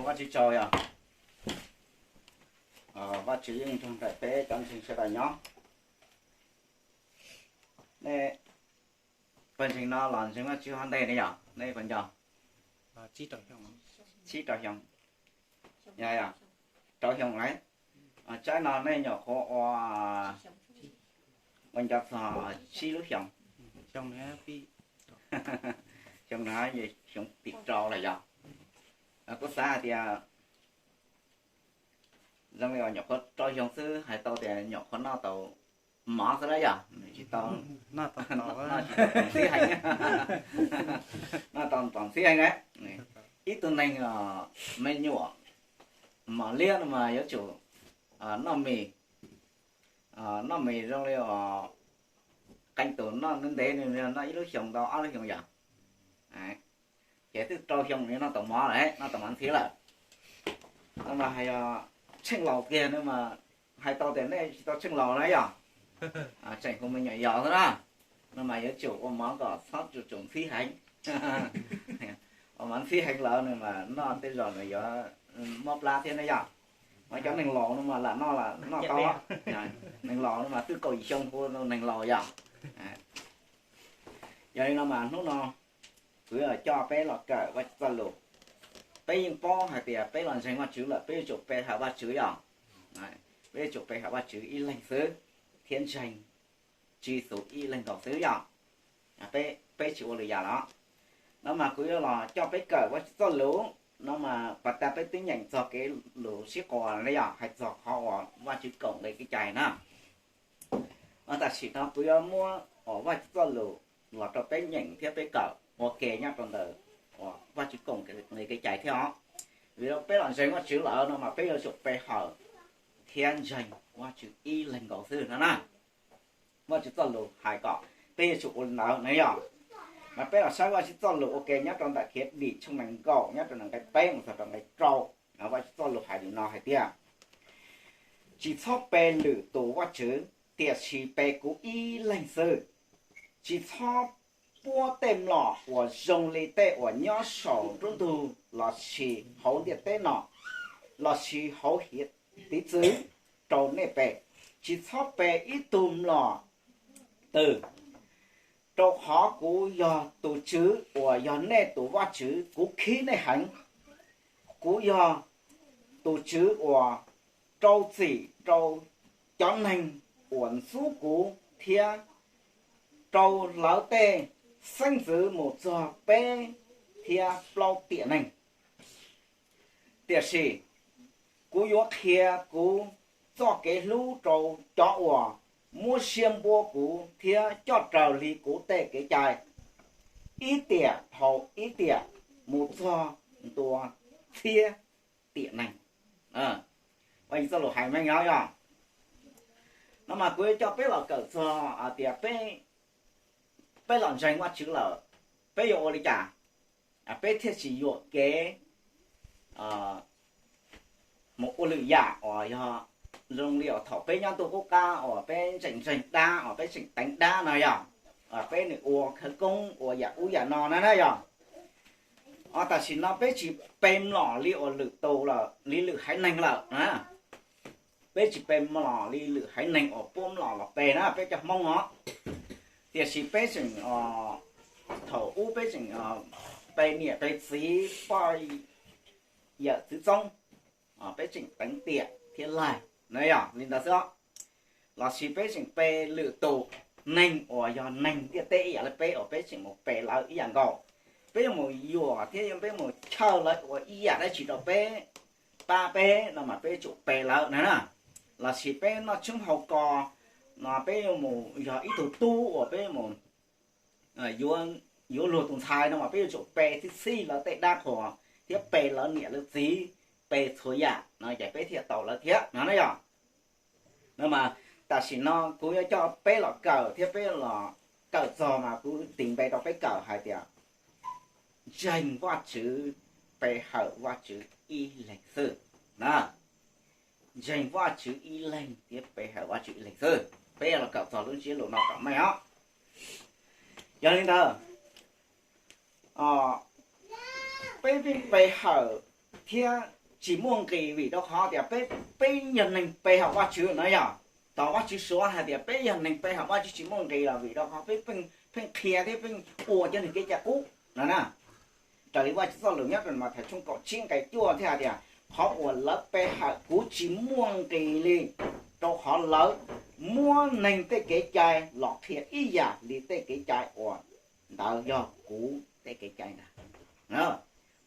Vajtswv tsaug yog Vajtswv yeej nrog nraim peb cov ntseeg sawv daws nyob. Nej pawg ntseeg no los ntseeg Vajtswv hov ntej ne yog nej puas nco? Tsib rau xyoo, yog, rau xyoo lawm. Tsaib no nej nyuam qhuav ua, ua nco txog tsib lub xyoos. Xyoo no xyoo tim rau lawm yog. Kuv xav hais tias zoo li uas nyuam qhuav rau xyoo xwb hais tau tias nyuam qhuav noj tau mov xwb na yog, tsis tau, tsis tau txim heev, noj tau txim heev na. Ib tug neeg me nyuam mos liab no mas yuav tsum noj mis, noj mis zoo li uas qee tus noj ntev ntev, noj ib lub xyoos tau ob lub xyoos yog. Ces twb rau xyoo noj tau mov lawm, noj tau mov ntxhiv lawm. No mas hais yog tsheej laus kiag no mas hais tau tias nej tsis tau tsheej laus na yog, tseem hu me nyuam yaus xwb na. No mas yuav tsum ua mov kom txhob tsum tsum ntxhib heev. Ua mov ntxhib heev lawm no mas noj tej zaum nws yuav mob plab thiab na yog. Mas cov neeg laus no mas lam noj, lam noj tau, neeg laus no mas twb kaum yim xyoo hu neeg laus yog. Yog li no mas hnub no kuv yuav coj peb los kawm Vajtswv txoj lus. Peb yeej paub hais tias peb los ntseeg Vajtswv lawm peb yuav tsum pe hawm Vajtswv yog. Peb yuav tsum pe hawm Vajtswv ib leeg xwb, thiab ntseeg Tswv Yexus ib leeg nkaus xwb yog. Peb tsis ua lwm yam los. No mas kuv yuav los coj peb kawm Vajtswv txoj lus. No mas pas tas peb twb nyeem txog kev lus sib quas ne yog, hais txog qhov uas Vajtswv koom nqi kev cai na. Tam sim no kuv yuav muab Vajtswv txoj lus los rau peb nyeem thiab peb kawm ua ke nyob rau ntawm uas Vajtswv koom nqi kev cai thiab os. Vim peb los ntseeg Vajtswv lawm no mas peb yuav tsum pe hawm thiab ntseeg Vajtswv ib leeg nkaus xwb no na. Vajtswv txoj lus hais kom peb yuav tsum ua li ntawd na yog. Mas peb los saib Vajtswv txoj lus ua ke nyob rau ntawm Khiav Dim tshooj nees nkaum nyob rau nqe peb mus txog rau nqe rau. Vajtswv txoj lus hais li no hais tias, tsis txhob pe lwm tus vajtswv, tiam sis pe kuv ib leeg xwb. Tsis txhob puab tej mlom uas zoo li tej uas nyob saum nruab ntug lossis hauv ntiaj teb no lossis hauv hiav tiv txwv rau nej pe. Tsis txhob pe ib tug mlom twg, rau qhov kuv yog tus Tswv uas yog nej tus Vajtswv, kuv khib nej heev. Kuv yog tus Tswv uas rau txim rau cov neeg uas ntxub kuv thiab rau lawv tej xeeb ntxwv mus txog peb thiab plaub tiam neeg. Tiam sis kuv yuav qhia kuv txoj kev hlub rau cov uas muab siab npuab kuv thiab coj raws li kuv tej kev cai ib tiam dhau ib tiam mus txog ntua txhiab tiam neeg. Vaj Tswv txoj lus hais meej no yog. No mas kuv yuav coj peb los kawm txog tias peb, peb los ntseeg Vaj Tswv lawm, peb yuav ua li cas peb thiaj tsis yuam kev mus ua lwm yam uas yog zoo li uas thaum peb nyob ntuj qub qab uas peb tseem ntseeg dab, uas peb tseem teev dab no yog, peb nws ua khawv koob ua yam ub yam no na na yog. Tam sim no peb tsis pe mlom li uas lwm tus lawm, li lwm haiv neeg lawm na. Peb tsis pe mlom li lwm haiv neeg uas puab mlom los pe na peb cov Hmoob os. Tiam sis peb tseem, thaum ub peb tseem pe niam pe txiv, poj yawm txwv txoob, peb tseem teev tiam thiab laig na yog li ntawd xwb. Lossis peb tseem pe lwm tus neeg uas yog neeg ntiaj teb ib yam li peb uas peb tseem mus pe lawv ib yam nkaus. Peb yuav mus yuam thiab peb mus chawj lawv ua ib yam dab tsi rau peb, pab peb no mas peb yuav tsum pe lawv na. Lossis peb noj tshoob haus kos no peb yuav mus yog ib tug tub uas peb yuav mus yuav luag tus ntxhais no mas peb yuav tsum pe txhij txhij lawv tej dab qhuas thiab pe lawv niam lawv txiv, pe txhua yam no ces peb thiaj tau lawv thiab no na yog. No mas tam sim no kuv yuav coj peb los kawm thiab peb los kawm txog mas kuv tis npe rau peb kawm hais tias ntseeg Vajtswv, pe hawm Vajtswv ib leeg xwb na. Ntseeg Vajtswv ib leeg thiab pe hawm Vajtswv ib leeg xwb. Peb yuav los kawm txog lub ntsiab lus no kom meej os. Yog li ntawd, peb peb pe hawm thiab tsis muaj nqis vim rau qhov tias peb, peb yog neeg pe hawm Vajtswv no yog. Thaum Vajtswv suav hais tias peb yog neeg pe hawm Vajtswv tsis muaj nqis los vim rau qhov peb pheej, pheej qhia thiab pheej ua cov neeg kev cai qub no na. Raws li Vajtswv txoj lus nyob rau Mathais tshooj kaum tsib nqe cuaj thiaj hais tias, qhov uas lawv pe hawm kuv tsis muaj nqis li, rau qhov lawv muab neeg tej kev cai los qhia ib yam li tej kev cai uas ntawd yog kuv tej kev cai ntag.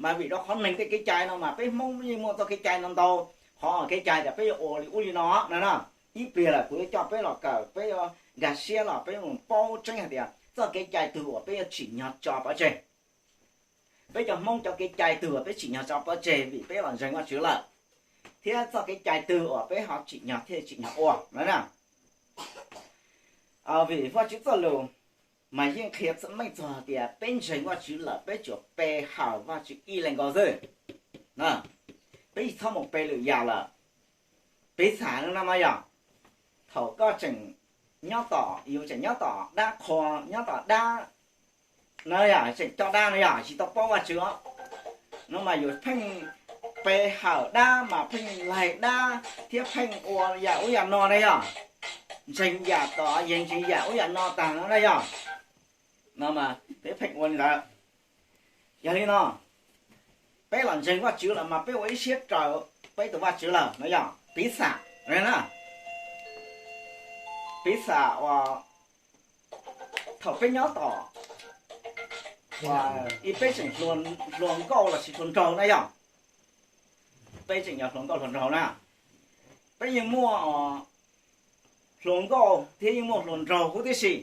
Mas vim rau qhov neeg tej kev cai no mas peb Hmoob yeej muaj txoj kev cai no ntau, qhov kev cai tias peb yuav ua li ub li no no na. Ib pliag lawm kuv yuav coj peb los kawm, peb yuav nkag siab los peb mus paub tseeb hais tias txoj kev cai twg uas peb yuav tsim nyog tso pov tseg. Peb cov Hmoob cov kev cai twg uas peb tsim nyog tso pov tseg vim peb los ntseeg Vajtswv lawm, thiab txoj kev cai twg uas peb ho tsim nyog thiaj tsim nyog ua no na. Vim Vajtswv txoj lus mas yeej qhia txom meej txog tias peb ntseeg Vajtswv lawm peb tsuas pe hawm Vajtswv ib leeg nkaus xwb. Peb tsis txhob mus pe lwm yam lawm. Piv xam no mas yog, thaum koj tseem nyob tom, yus tseem nyob tom dab qhua, nyob tom dab no yog tseem coj dab no yog tsis tau paub Vajtswv os, no mas yus pheej pe hawm dab mas pheej laig dab thiab pheej ua yam ub yam no na yog, ntseeg yam tom yees ntseeg yam ub yam no tag no na yog, no mas peb pheej ua li ntawd. Yog li no, peb los ntseeg Vajtswv los mas peb ua ib siab raws peb tus Vajtswv lawm no yog piv xam na. Piv xam uas thaum peb nyob tom, peb tseem hluas nkauj los sis hluas nraug na yog, peb tseem yog hluas nkauj hluas nraug na, peb yeej muaj hluas nkauj thiab yeej muaj hluas nraug huv tib si.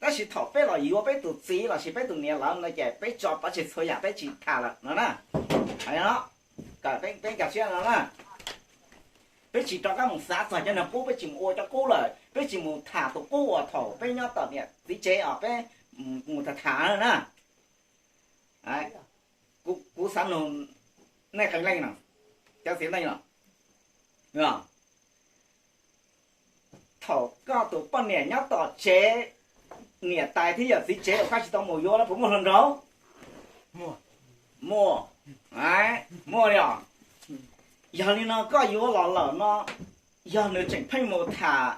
Tab sis thaum peb los yuav peb tus txiv los sis peb tus niam lawm no ces peb tso pov tseg txhua yam peb tsis tham lawm no na. Kawm peb nkag siab no na. Peb tsis rov qab mus xav txog cov neeg qub, peb tsis mus ua cov qub lawm, peb tsis mus tham tus qub uas thaum peb nyob tom niam txiv tsev os peb mus tham tham na. Kuv xav nug nej qee leej no, cov txiv neej no, thaum koj tus poj niam nyob tom tsev, niam tais thiab yawm txiv tsev uas koj tsis tau mus yuav los puas muaj hluas nraug? Muaj. Muaj li os. Yog li no koj yuav los lawm no, yog nws tseem pheej mus tham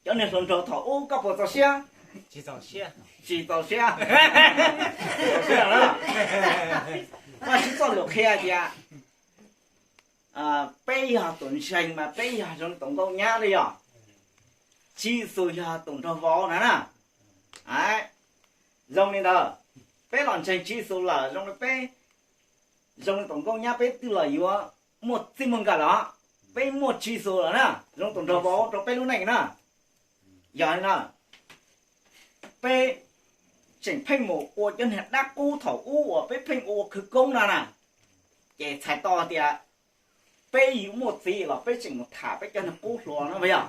cov niag hluas nraug thaum ub koj puas txaus siab? Tsis txaus siab. Vajtswv txoj lus qhia tias peb yog tus ntseeg mas peb yog zoo li tus nkauj nyab li yog, Tswv Yexus yog tus nraug vauv na na. Zoo li ntawd, peb los ntseeg Tswv Yexus lawm zoo li peb, zoo li tus nkauj nyab peb twb los yuav muaj txij muaj nkawm lawm, peb muaj Tswv Yexus lawm na, zoo tus nraug vauv rau peb lub neej na. Yog li no, peb tseem pheej mus ua cov niag dab qub thaum ub uas peb pheej ua khawv koob no na, ces txhais tau tias peb yuav muaj txiv los peb tseem mus tham peb cov niag qub hluas no mas yog.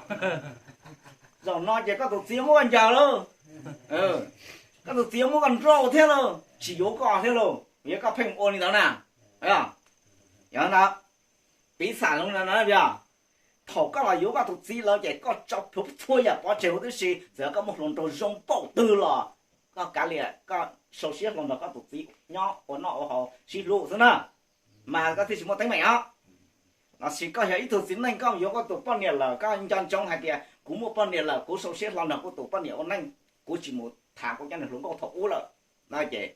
Zaum no ces koj tus txiv muab koj ncaws lauj, koj tus txiv muab koj nrauj thiab lauj, tsis yuav koj thiab lauj, yog koj pheej ua li ntawd na. Yog no, piv xam zoo li no yog, thaum koj los yuav koj tus txiv lawm ces koj tso plhuav txhua yam pov tseg huv tib si, txawm koj muaj hluas nraug zoo npaum twg los koj kav liam, koj sau siab hlo nrog koj tus txiv nyob ua noj ua haus sib hlub xwb na, mas koj thiaj tsis muaj teeb meem os. Los sis koj yog ib tug txiv neej koj yuav koj tus poj niam lawm koj nco ntsoov hais tias kuv muaj poj niam lawm kuv sau siab hlo nrog kuv tus poj niam ua neej, kuv tsis mus tham kuv cov niag hluas nkauj thaum ub lawm no ces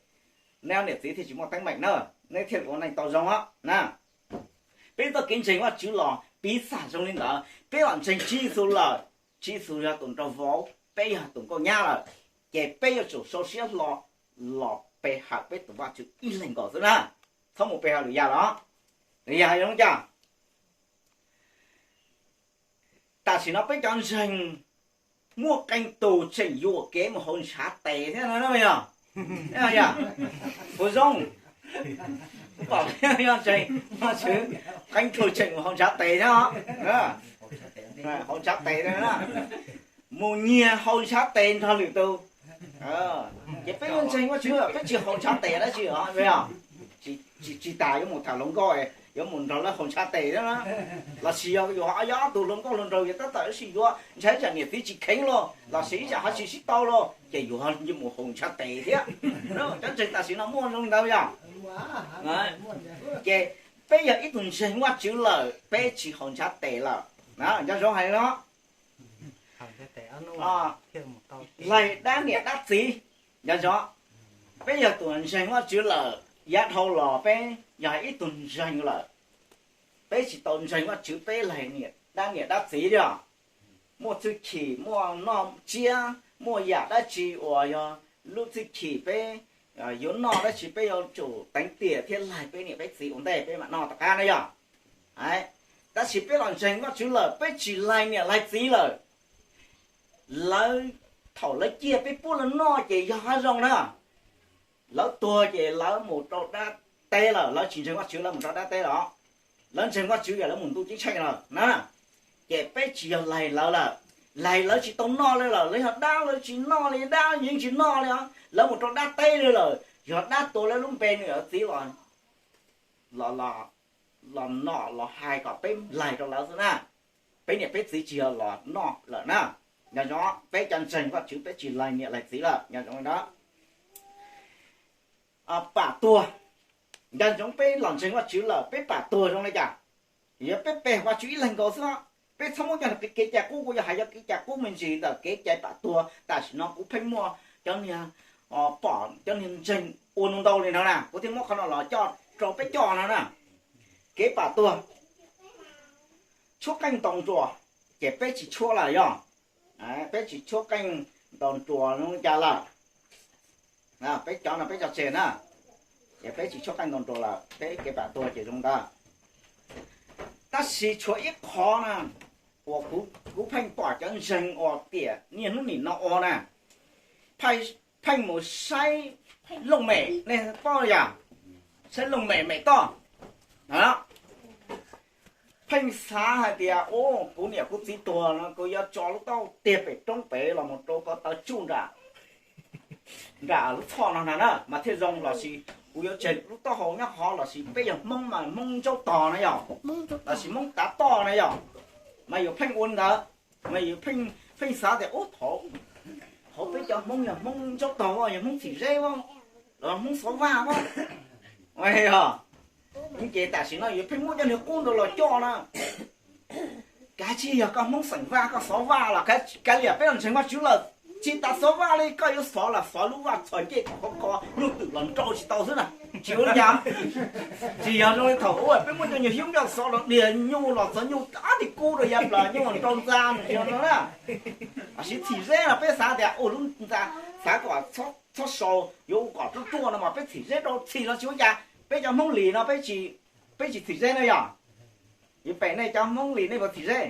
neb ob niam txiv thiaj tsis muaj teeb meem na, neb thiaj ua neej tau zoo os na. Peb txoj kev ntseeg Vajtswv los piv xam zoo li ntawd, peb los ntseeg Tswv Yexus lawm, Tswv Yexus yog tus nraug vauv, peb yog tus nkauj nyab lawm, ces peb yuav tsum sau siab hlo los pe hawm peb tus Vajtswv ib leeg nkaus xwb na, txhob mus pe hawm lwm yam los. Lwm yam zoo cas? Tam sim no peb cov ntseeg muaj qee tus tseem yuam kev mus haus ntshav tes thiab no yog, yog puas zoo? Pom yog ntseeg, qee tus tseem mus haus ntshav tes thiab, haus ntshav tes, mus nyiag haus ntshav tes nrog lwm tus. Ces peb yuav ntseeg Vajtswv peb tsis haus ntshav tes dab tsi os, tsis tas yuav mus tham hluas nkauj, yuav mus nrog lawv haus ntshav tes thiab na. Los sis yog yus ho yog ob tug hluas nkauj hluas nraug yuav tab tom ib sim yuav ntshai ib tsam niam txiv tsis kheev los, los sis ib tsam ho tsis sib tau los ces yus ho mus haus ntshav tes thiab. Cov ntseeg tam sim no muaj zoo li ntawd yog? Ces peb yog ib tug ntseeg Vajtswv lawm, peb tsis haus ntshav tes lawm. Nco ntsoov hais li no, laig dab niam dab txiv, nco ntsoov, peb yog tus ntseeg Vajtswv lawm, yav dhau los peb yog ib tug ntseeg lawm, peb tsis tau ntseeg Vajtswv peb laig dab niam dab txiv li os. Muaj txuj chim, muaj noj tsiab, muaj yam dab tsi uas yog lub txuj chim peb yuav noj dab tsi peb yuav tsum teev tiam thiab laig peb niam peb txiv ua ntej peb mam noj tom qab na yog. Tab sis peb los ntseeg Vajtswv lawm peb tsis laig niam laig txiv lawm. Lawv, thaum lawv cia peb pub lawv noj ces yog qhov zoo na. Lawv tuag ces lawv mus rau dab teb lawm, lawv tsis ntseeg Vajtswv lawv mus rau dab teb lawm. Lawv ntseeg Vajtswv yog lawv mus ntuj ceeb tsheej lawm na. Ces peb tsis yog laig lawv lawm, laig lawv tsis tau noj li lawm, lawv yog dab lawv tsis noj li, dab yeej tsis noj li os, lawv mus rau dab teb li lawm, yog dab tua lawv lub npe niam lawv txiv los, los nom los hais kom peb laig rau lawv xwb na. Peb niam peb txiv tsis yog los noj lawm na. Nco ntsoov, peb cov ntseeg Vajtswv peb tsis laig niam laig txiv lawm, nco ntsoov li no. Pam tuag, nco ntsoov peb los ntseeg Vajtswv lawm peb pam tuag zoo li cas? Yog peb pe Vajtswv ib leeg nkaus xwb, peb txhob muab coj kev cai qub, kuv yuav hais cov kev cai qub me ntsis ntawm kev cai pam tuag. Tam sim no kuv pheej muaj cov niag pom cov niag ntseeg ua ntau ntau li no na, kuv thiaj muab qhov no los coj rau peb coj no na. Kev pam tuag, tshuab qeej ntaus nruas, ces peb tsis tshuab lawm yog, peb tsis tshuab qeej ntaus nruas li cas lawm. Peb cov no peb tso tseg na, ces peb tsis tshuab qeej ntaus nruas lawm, peb kev pam tuag ces zoo ntawd. Tab sis tshuav ib qho na, uas kuv pheej pom cov ntseeg uas tiam niaj hnub nim no ua na, pheej mus saib looj mem, nej paub yog, saib looj mem mem toj. Pheej xav hais tias, u, kuv niam kuv txiv tuag no kuv yuav tso lub taub hau tiag pem roob pem los mus rau ko taw tsuj nram, nram lub txhoj no na, mas thiaj zoo, lossis kuv yuav tseg lub taub hau nyob hov, lossis peb yog Hmoob mas Hmoob ntsaub tog na yog, lossis Hmoob tav toj na yog, mas yus pheej ua li ntawd. Mas yus pheej xav tias, u, thaum, thaum peb cov Hmoob yog Hmoob ntsaub tog, yog Hmoob txhim zeb, los Hmoob xov vaj, ces tam sim no yus pheej muab cov niag qub ntawd los coj na. Kav tsij yog koj Hmoob xeem vaj, koj xov vaj los kav liam, peb los ntseeg Vajtswv lawm, tsis tas xov vaj li, koj yuav xov los xov lub vaj txhos ncej khov kho nyuj twm los nrau tsis tau xwb na. Tsis ua li cas. Tsis yog zoo li thaum ub peb muab cov nyuag xyoob ncaj xov los dias nyuj los txog nyuj ob tis kub rau yav plas nyuj los nrau ntxa mus tsis yog no na. Lossis txhim zeb no peb xav tias ua lub ntxa, xav kom txhob sau, yuav ua kom ruaj ruaj no mas peb txhim zeb rau txhim los tsis ua cas. Peb cov Hmoob Lis no peb tsis txhim zeb na yog. Yuav pem nej cov Hmoob Lis nej puas txhim zeb?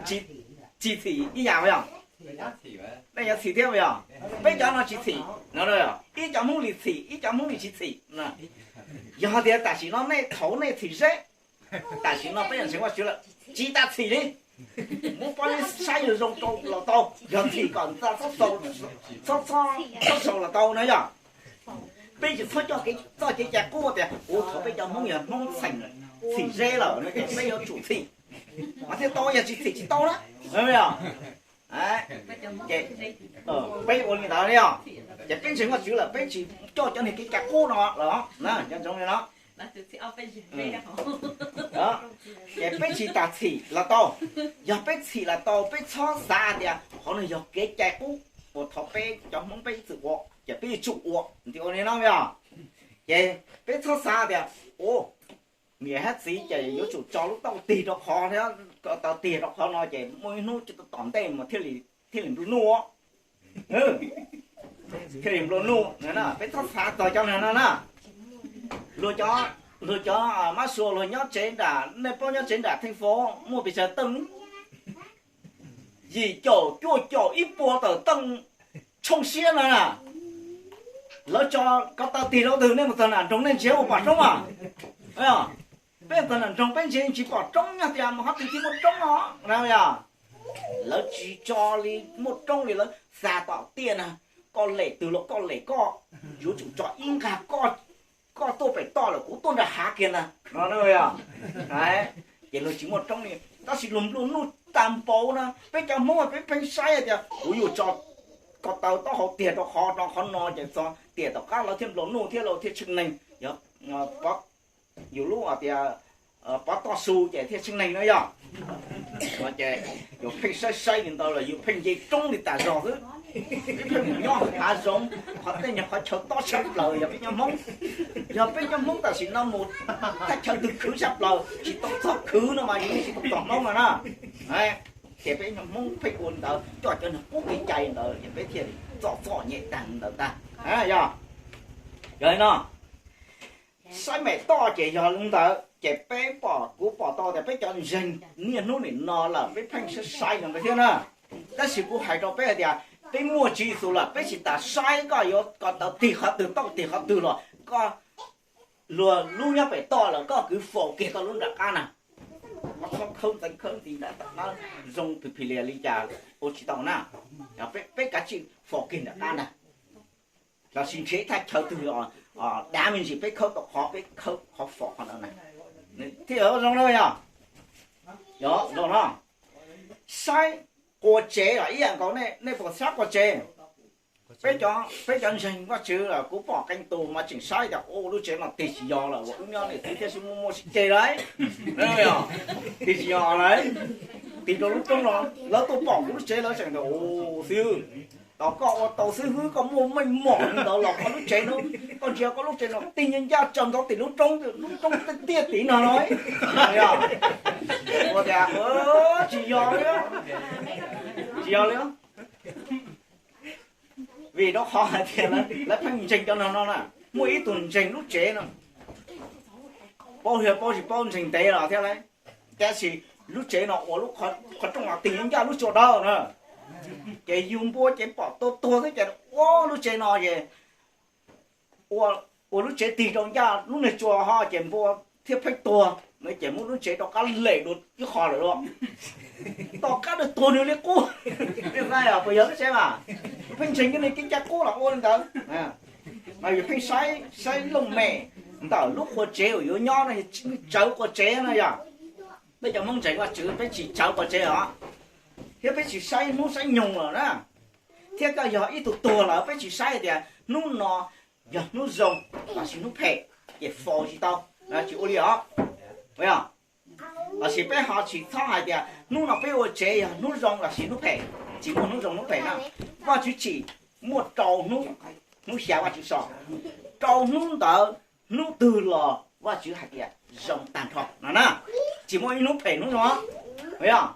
Tsis txhim ib yam yog? Nej yuav txhim thiab yog? Peb cov no tsis txhim no, ib cov Hmoob Lis txhim, ib cov Hmoob Lis tsis txhim. Yog tias tam sim no nej thaum nej txhim zeb, tam sim no peb yog ntseeg Vajtswv lawm, tsis tas txhim li. Muab pob zeb saib zoo zoo rau los tau, yog txhim kom ntxa txhob sau los tau na yog. Peb tsis txhob coj txoj kev cai qub tias, u, thaum peb cov Hmoob yog Hmoob xeem txhim zeb lawm no ces peb yuav tsum txhim, mas thiaj tau, yog tsis txhim tsis tau na. Peb ua li ntawd yog, ces peb ntseeg Vajtswv lawm peb tsis coj cov niag kev cai qub no los na, cov ntsoov li no. Ces peb tsis tas txhim los tau. Yog peb txhim los tau, peb txhob xav tias qhov no yog kev cai qub uas thaum peb cov Hmoob peb ib txwm ua ces peb yuav tsum ua, ua li no yog. Ces peb txhob xav tias, u, niam thiab txiv ces yuav tsum tso lub taub hau tig rau qhov, tau tig rau qhov no ces muaj ib hnub tom ntej mas thiaj li nplua nuj, thiaj li nplua nuj. Peb txhob xav txog cov no na. Luag cov mab sua luag nyob tsev nram, nej paub nyob tsev nram Theej Fo muaj pes tsawg teej? Yim caum, cuaj caum, ib puas tawm teej tshooj siab no na. Lawv tso ko taw tig rau twg nej mus txog nram nroog nej ntsiav ua pom roob mas. Peb txog nram nroog peb ntsiav tsis pom roob, yog tias mus qhov twg thiaj muaj roob no na yog. Lawv tsis tso li muaj roob li, lawv xa tom tiaj na, koj lem twg los koj lem koj, yuav tsum tso ib nqag koj, koj tuaj pem toj lawm kuv tuaj nram hav kiag ntag no yog. Ces luag tsis muaj roob li, tab sis luag nplua nuj tag npaum na. Peb cov Hmoob peb pheej saib hais tias kuv yuav tso ko taw taub hau tiag rau qhov no qhov no ces txog tiam tom qab lawv thiaj nplua nuj thiab lawv thiaj tshwm neeg, yog pov yus lub tias pov toj su ces thiaj tseeb neeg no yog. Ces yus pheej saib saib li ntawd los yus pheej nce roob li tas zog xwb. Pheej mus nyob hav zoov, qhov tej nyuag qhov chaw tob tshaj plaws yog peb cov Hmoob. Yog peb cov Hmoob tam sim no mus thaj chaw twg khwv tshaj plaws, tsis tau txog khwv no mas yus yeej tsis tau txog Hmoob no na. Ces peb cov Hmoob pheej ua li ntawd coj cov niag qub kev cai ntawd ces peb thiaj li txom txom nyem tag ntawd tag. Yog, yog li no, saib mem toj ces yog li ntawd ces peb pom, kuv pom tau tias peb cov ntseeg niaj hnub nim no lawm peb pheej saib saib li ntawd thiab na. Tab sis kuv hais rau peb hais tias peb muaj Tswv Yexus lawm peb tsis tas saib koj yuav ko taw tig qhov twg toj tig qhov twg los koj luag lub nyob pem toj lawm koj kwv faus kiag koj lub nram qab na. Koj txhob khawb ntxeev khawb nti nram qab zoo phi phi lias li cas ua tsis tau na. Peb kav tsij faus kiag nram qab ntag. Los sis nrhiav ib thaj chaw twg dav me ntsis peb khawb tau qhov peb khawb qhov faus qhov ntawd na. Thiaj zoo na yog. Yog zoo no. Saib qua tsev los ib yam nkaus, nej puas saib qua tsev? Peb cov ntseeg Vajtswv los kuv pom qee tus mas tseem saib tias ua lub tsev no tig tsis yog lawm, ua wb nyob niam txiv thiaj sib muaj muaj sib ceg lawm. Tig tsis yog lawm, tig rau lub roob no, lawv tuaj pom kuv lub tsev lawv tseem tias, Ua xib hwb, tos koj ua tau xib hwb koj muaj meej mom li ntawd los koj lub tsev no, koj ntsia koj lub tsev no tig ncaj ncaj tsaws ntawd tim lub roob, lub roob tiaj tim no no. Ua tias tsis yog li, tsis yog li. Vim rau qhov hais tias lawv pheej ntseeg cov no no na, muaj ib tug ntseeg lub tsev no, paub yog paub tsis paub ntseeg ntev los thiab lauj, tab sis lub tsev no ua lub qhov rooj no tig ncaj lub tsua dawb na, ces yug npua ces pom tua tuag xwb ces ua lub tsev no ces ua lub tsev tig rau ncaj lub niag tsua ho ces npua thiaj pheej tuag no ces muab lub tsev rov qab lem dua ib qho lawm lauj. Tom qab tuag nws li qub, puas yog lub tsev mas? Pheej ntseeg cov niag kev cai qub los ua li ntawd. Mas yus pheej saib, saib looj mem ntawm lub qua tsev uas yuav nyob no, tsawv qua tsev no yog. Peb cov Hmoob ntseeg Vajtswv peb tsis tsawv qua tsev os, thiab peb tsis saib hnub saib nyoog lawm na. Thiab koj yog ib tug tuag lawm peb tsis saib tias hnub no yog hnub zoo los sis hnub phem, ces faus tsis tau, tsis ua li os. Los sis peb ho tsis txhob hais tias hnub no peb ua tsev yog hnub zoo los sis hnub phem, tsis muaj hnub zoo hnub phem na. Vajtswv tsim muaj rau hnub, hnub xya Vajtswv so, rau hnub ntawd hnub twg los Vajtswv hais tias zoo tag nrho no na, tsis muaj ib hnub phem hnub no. Yog,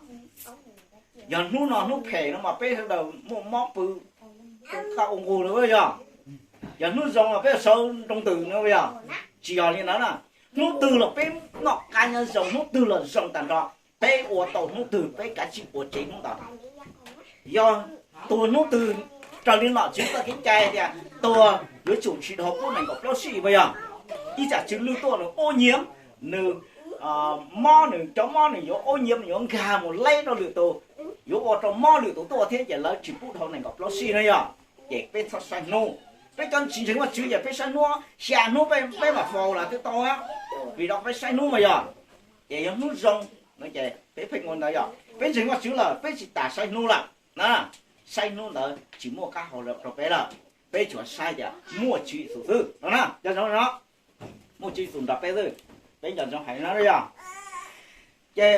yog hnub no hnub phem no mas peb sawv daws muaj mob pw, qaj ua nqug no yog. Yog hnub zoo los peb sawv nroo ntws no yog. Tsis yog li ntawd na, hnub twg los peb noj qab nyob zoo, hnub twg los zoo tag nrho. Peb ua tau hnub twg peb kav tsij ua tsev hnub ntawd. Yog tuag hnub twg raws li nom tswv txoj kev cai tias tuag yuav tsum tsis dhau pub nees nkaum plaub sij puas yog? Ib tsam tsw lwj tuaj nws ua nyiam, nws mob, nws cov mob nws yuav ua nyiam, nws yuav nkag mus leb rau lwm tus, yuav ua rau mob lwm tus tuaj thiab ces lawv tsis pub dhau nees nkaum plaub sij no yog. Ces peb txhob saib hnub, peb cov tsis ntseeg Vajtswv ces peb saib hnub, xya hnub peb mam faus los twb tau, vim rau peb saib hnub mas yog. Ces yog hnub zoo no ces peb pheej ua ntawd yog, peb ntseeg Vajtswv lawm peb tsis tas saib hnub lawm na. Saib hnub ntawd tsis muaj qab hau rau peb lawm, peb tsuas saib tias muaj Tswv Yexus xwb no na. Nco ntsoov no, muaj Tswv Yexus nrog peb xwb, peb nco ntsoov hais no yog. Ces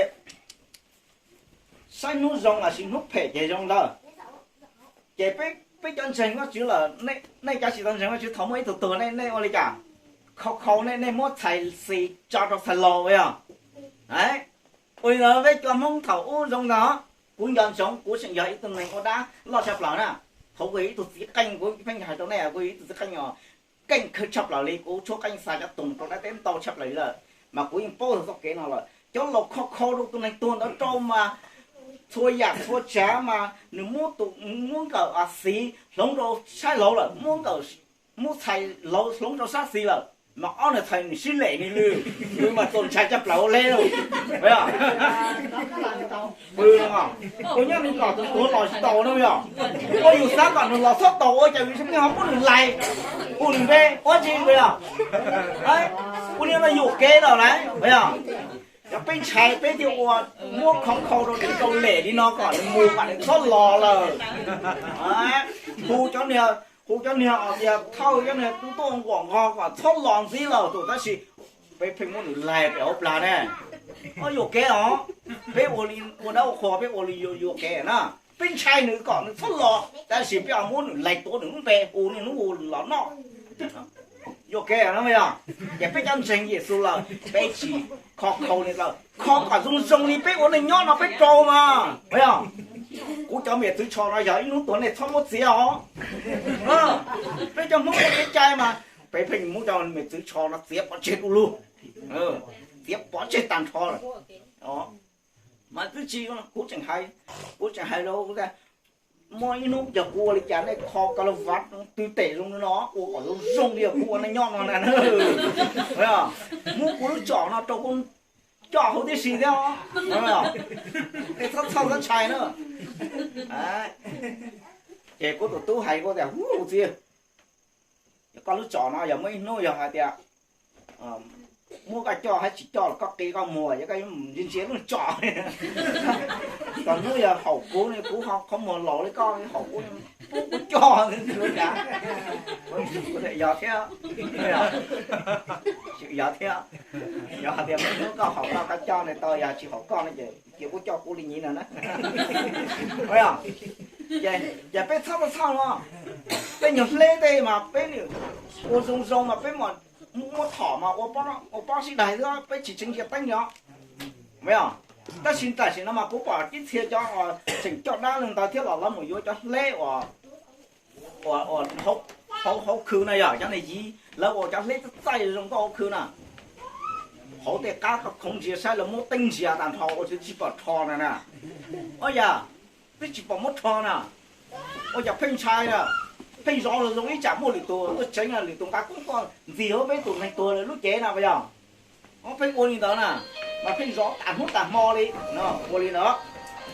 saib hnub zoo los sis hnub phem ces zoo ntawd. Ces peb cov ntseeg Vajtswv lawm, nej cov tsis tau ntseeg Vajtswv thaum muaj ib tug tuag nej ua li cas? Khau khau nej, nej muab txhais xis tso rau txhais laus yog. Ua li ntawd peb cov Hmoob thaum ub zoo ntag. Kuv nco ntsoov kuv tseem yog ib tug neeg ua dab loj tshaj plaws na. Thaum kuv yog ib tug txiv qeej, kuv pheej hais rau nej, kuv yog ib tug txiv qeej os, keej kawg tshaj plaws li, kuv tshuab qeej xa cov tuag rau dab teb ntau tshaj plaws li lawm, mas kuv yeej paub txog txoj kev no lawm. Cov laus khau khau rau tus neeg tuag ntawd rau mas txhua yam txhua tsav mas nws muab tus, muab nkawm a xiv hloov rau sab laug lawm, muab nkawm, muab txhais laug hloov rau sab xis lawm, mas ob niag txhais nws sib lem ni lwj, nws mas txaus ntshai tshaj plaws ua le lauj. Pw, ua nyob nws los tus tuag los tsis tau na yog. Ua yus xav kom nws los txhob tau ua cas vim pheej ho muab nws lais, hu nws npe ua tsi yog. Ua li no yuam kev lawm lauj yog. Yog peb ntshai peb thiaj ua, muab khau khau rau nws rau lem li no kom nws mus kom nws txhob los lawm. Hu cov niag, hu cov niag os tias thawj cov niag tub tuaj nquam nqog kom txhob los ntxiv lawm tus, tab sis Peb pheej muab nws laig pem hauv plag ne. Yuam kev os. Peb ua li ua dab ua qhua peb ua li yuam kev na. Peb ntshai nws kom nws txhob los tab sis peb ho muab nws laig tuav nws lub npe hu niaj hnub hu los noj. Yuam kev no yog, ces peb cov ntseeg Yexus lawm peb tsis kho khau li lawm, kho kom zoo zoo li peb ua neej nyob no peb rau mas yog. Kuv cov me nyuam txwv tsho no yog ib hnub tuag nej txhob muab txiav os. Peb cov Hmoob ua kev cai mas peb pheej muab cov me nyuam txwv tsho no txiav pov tseg du lug, txiav pov tseg tag nrho lawm. Mas twb tsis, kuv tseem hais, kuv tseem hais rau, muaj ib hnub yog kuv ua li cas nej kho ko la vav twg tes zoo li no ua kom zoo zoo li kuv ua neej nyob no na. Muab kuv lub tsom no rau kuv coj hauv tib si thiab. Nej txhob txhawj txhob ntshai na. Ces kuv tus tub hais kuv tias, hu txiv, koj lub tsom no yog muaj ib hnub yog hais tias muab koj coj hab tsis coj los koj qi koj muag, yog koj yuav mus ntsia ntsia lub tsom. Thaum hnub yog haum kuv ne, kuv ho qhov muag laus li koj, haum kuv, pub kuv coj kav. Yog thiab, yog thiab. Yog hais tias muaj hnub koj haum koj, koj coj ne tau, yog tsis haum koj no ces cia kuv coj kuv li nyiv no na. Ces peb txhob txhob no, peb nyuag hleb tej mas peb ua zoo zoo mas peb muab thom mas ua pob sib daig xwb, peb tsis tseev ntsia teeb li os. Tab sis tam sim no mas kuv pom ib txhia cov tseem coj dab li ntawd thiab los lawv mus yuav cov hleb uas hauv khw na, yog cov niag yiv lawv ua cov hleb txaij txaij zoo nkauj hauv khw na. Hauv tej qab koj khoov ntsia saib lawv muab teeb ntsia tag nrho ua tsis pom rho na na. Ua yam twb tsis pom muab rho na. Ua cas pheej ntshai na, pheej zov zoo zoo ib tsam muaj lwm tus tuaj tseev, lwm tus nqa koob tuaj ntxias huab peb tus neeg tuag lub cev na puas yog? Pheej ua li ntawd na, mas pheej zov tas hnub tas hmo li. Ua li ntawd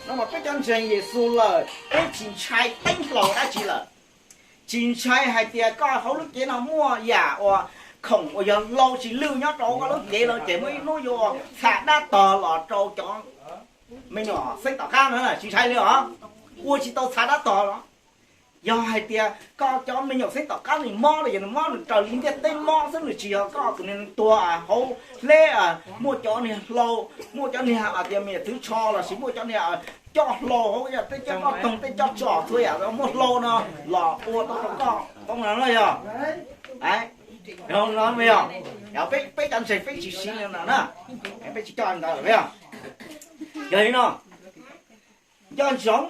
no mas peb cov ntseeg Yexus lawm peb tsis ntshai teeb hlau dab tsi lawm. Tsis ntshai hais tias koj hauv lub cev no muaj yam uas khoom uas yog hlau tsis lwj nyob rau koj lub cev lawm ces muaj ib hnub yuav ua txha dab tog los rau cov me nyuam xeeb tom qab no, tsis ntshai li os. Ua tsis tau txha dab tog los. Yog hais tias koj cov me nyuam xeeb tom qab nws mob los yog nws mob nws raws li ntiaj teb mob xwb, nws tsis yog koj tus niag tuag hauv hleb, muaj cov niag hlau, muaj cov niag hais tias me nyuam txwv tsho los sis muaj cov niag coj hlau hauv tej coj koj toog tej coj tsom txhua yam muaj hlau no los ua tau rau koj tau no yog. Yog, peb cov ntseeg peb tsis siv li no na, peb tsis coj li ntawd lawm yog. Yog li no, nco ntsoov,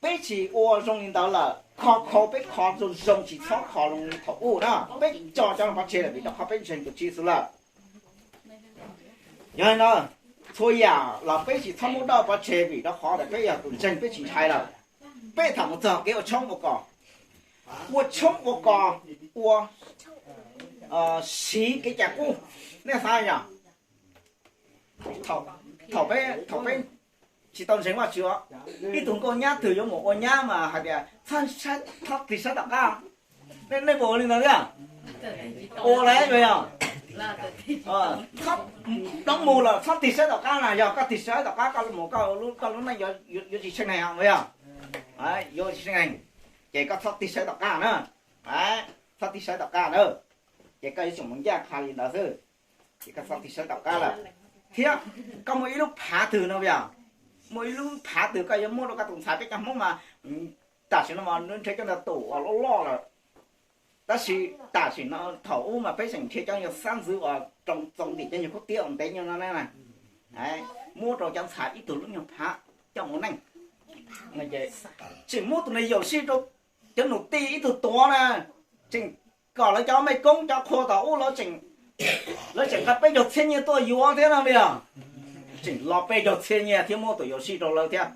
peb tsis ua zoo li ntawd lawm, kho khau peb kho zoo zoo tsis txhob kho zoo li thaum ub na, peb tso cov no pov tseg lawm vim rau qhov peb ntseeg tus Tswv Yexus lawm. Yog li no, txhua yam los peb tsis txhob muab dawj pov tseg vim rau qhov tias peb yog tus ntseeg peb tsis ntshai lawm. Peb tham mus txog kev ua tshoob ua kos, ua tshoob ua kos, ua siv kev cai qub, nej xav yog thaum peb, thaum peb tsis tau ntseeg Vajtswv, ib tug nkauj nyab twg yuav mus ua nyab mas hais tias txhob tig saib tom qab. Nej puas ua li ntawd thiab? Ua lawm yog, txhob, nov mus lawm txhob tig saib tom qab na, yog koj tig saib tom qab koj mus koj lub neej yuav tsis tshee neeg yog, yuav tsis tshee neeg, ces koj txhob tig saib tom qab na, txhob tig saib tom qab na, ces koj yuav tsum mus ncaj qha li ntawd xwb. Ces koj txhob tig saib tom qab lawm, thiab koj muaj ib lub phav twg no yog, muaj ib lub phav twg koj yuav muab rau koj tus ntxhais. Peb cov Hmoob mas tam sim no mas nrhiav cov ntawd tus uas loj loj lawm, tab sis tam sim no thaum ub mas peb tseem nrhiav cov yog xab ntxwv uas rau txoos ntim cov nyuag khaub tiab uas ntev nyuag no na, muab rau cov ntxhais ib tug lub nyuag phav coj mus neej. Tseem muab tus niag yaum sij rau cov nus tij ib tug tuav na, tseem kom lawv cov mej koob cov qhua thaum ub lawv tseem nqa peb caug txhiab nyiaj tuaj yuav thiab no yog, tseem los peb caug txhiab nyiaj thiab muab tus yaum sij rau lawv thiab.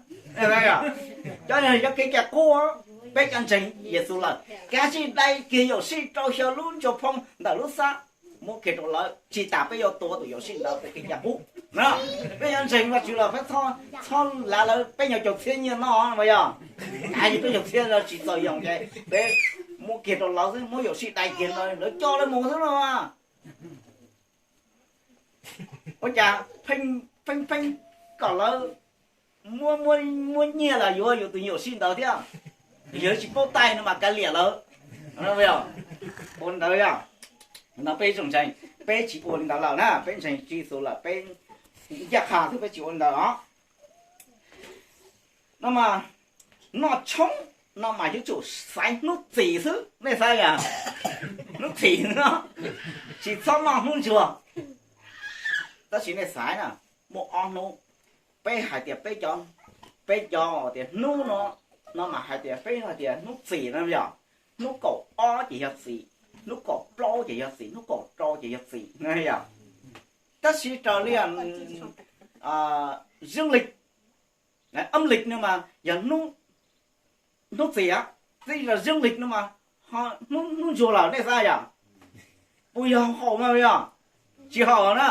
Cov no yog kev cai qub, peb cov ntseeg Yexus lawm kav tsij dai kiag yaum sij rau xyaw lub ntsuag phoo ntawm lub xab, muab kiag rau lawv, tsis tas peb yuav tuav tus yaum sij ntawd ua kev cai qub. Peb cov ntseeg Vajtswv los peb txhob lav lawv peb nyuag caug txhiab nyiaj no mas yog, kav tsij peb caug txhiab tsis txaus yoo ces peb muab kiag rau lawv xwb, muab yaum sij dai kiag lawv coj lawv mus xwb no. Ua cas pheej pheej kom lawv muab nyiaj los yuav yus tus yaum sij ntawd thiab, yog tsis paub taij no mas kav liam lawv. Ua ntawd yog, no peb tsoom ntseeg, Peb tsis ua li ntawd lawm na, peb ntseeg Tswv Yexus lawm peb ncaj qha xwb, peb tsis ua li ntawd os. No mas noj tshoob no mas yuav tsum xaiv hnub txim xwb, nej xaiv yom? Hnub txim no tsis txhob noj hnub ntsuag. Tab sis nej xaiv na, muaj ob hnub, peb hais tias peb cov, peb cov tias hnub no, no mas hais tias peb hais tias hnub txim no yog hnub kaum ob ces yog txim, hnub kaum plaub ces yog txim, hnub kaum rau ces yog txim no yog. Tab sis raws li, a, dương lịch, âm lịch no mas yog hnub txim, twb yog dương lịch no mas hnub ntsuag lawm, nej xav yog? Puas yog haum mas yog? Tsis haum na.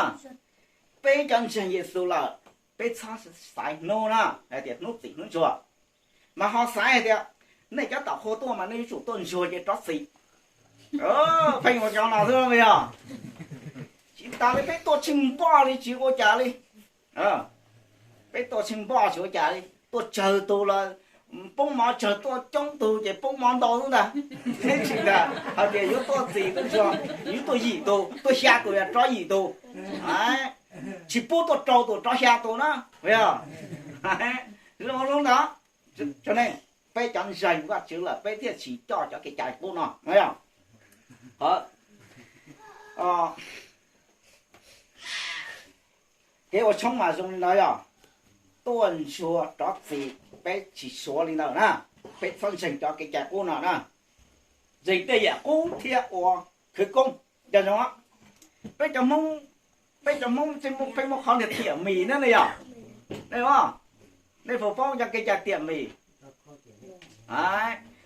Peb cov ntseeg Yexus lawm, peb txhob xaiv hnub na, hais tias hnub txim hnub ntsuag, mas ho xaiv hais tias nej cov tom qhua tuaj mas nej yuav tsum tuaj ntsuag ces rov txim. Pheej ua cov no xwb yog? Tsis tas li peb tuaj tsheej npoj li tsis ua cas li. Peb tuaj tsheej npoj tsis ua cas li, tuaj tsawg tus los poob mov tsawg, tuaj coob tus ces poob mov ntau xwb ntag. Tsis tas hais tias yuav tuaj txim tuaj ntsuag, yuav tuaj yim tus, tuaj xya tus yog rov yim tus. Tsis pub tuaj rau tus rov xya tus na, yog? Zoo li ntawd, tseeb, peb cov ntseeg Vajtswv lawm peb thiaj tsis coj cov kev cai qub no, yog? Kev ua tshoob mas zoo li ntawd yog, tuaj ntsuag rov txim, peb tsis suav li ntawd na, peb txhob ntseeg cov kev cai qub no na. Ntseeg tej yam qub thiab ua khawv koob, yog zoo. Peb cov Hmoob, peb cov Hmoob peb muaj qhov niag tiam mis na, nej yog? Nej, nej puas paub cov kev cai tiam mis?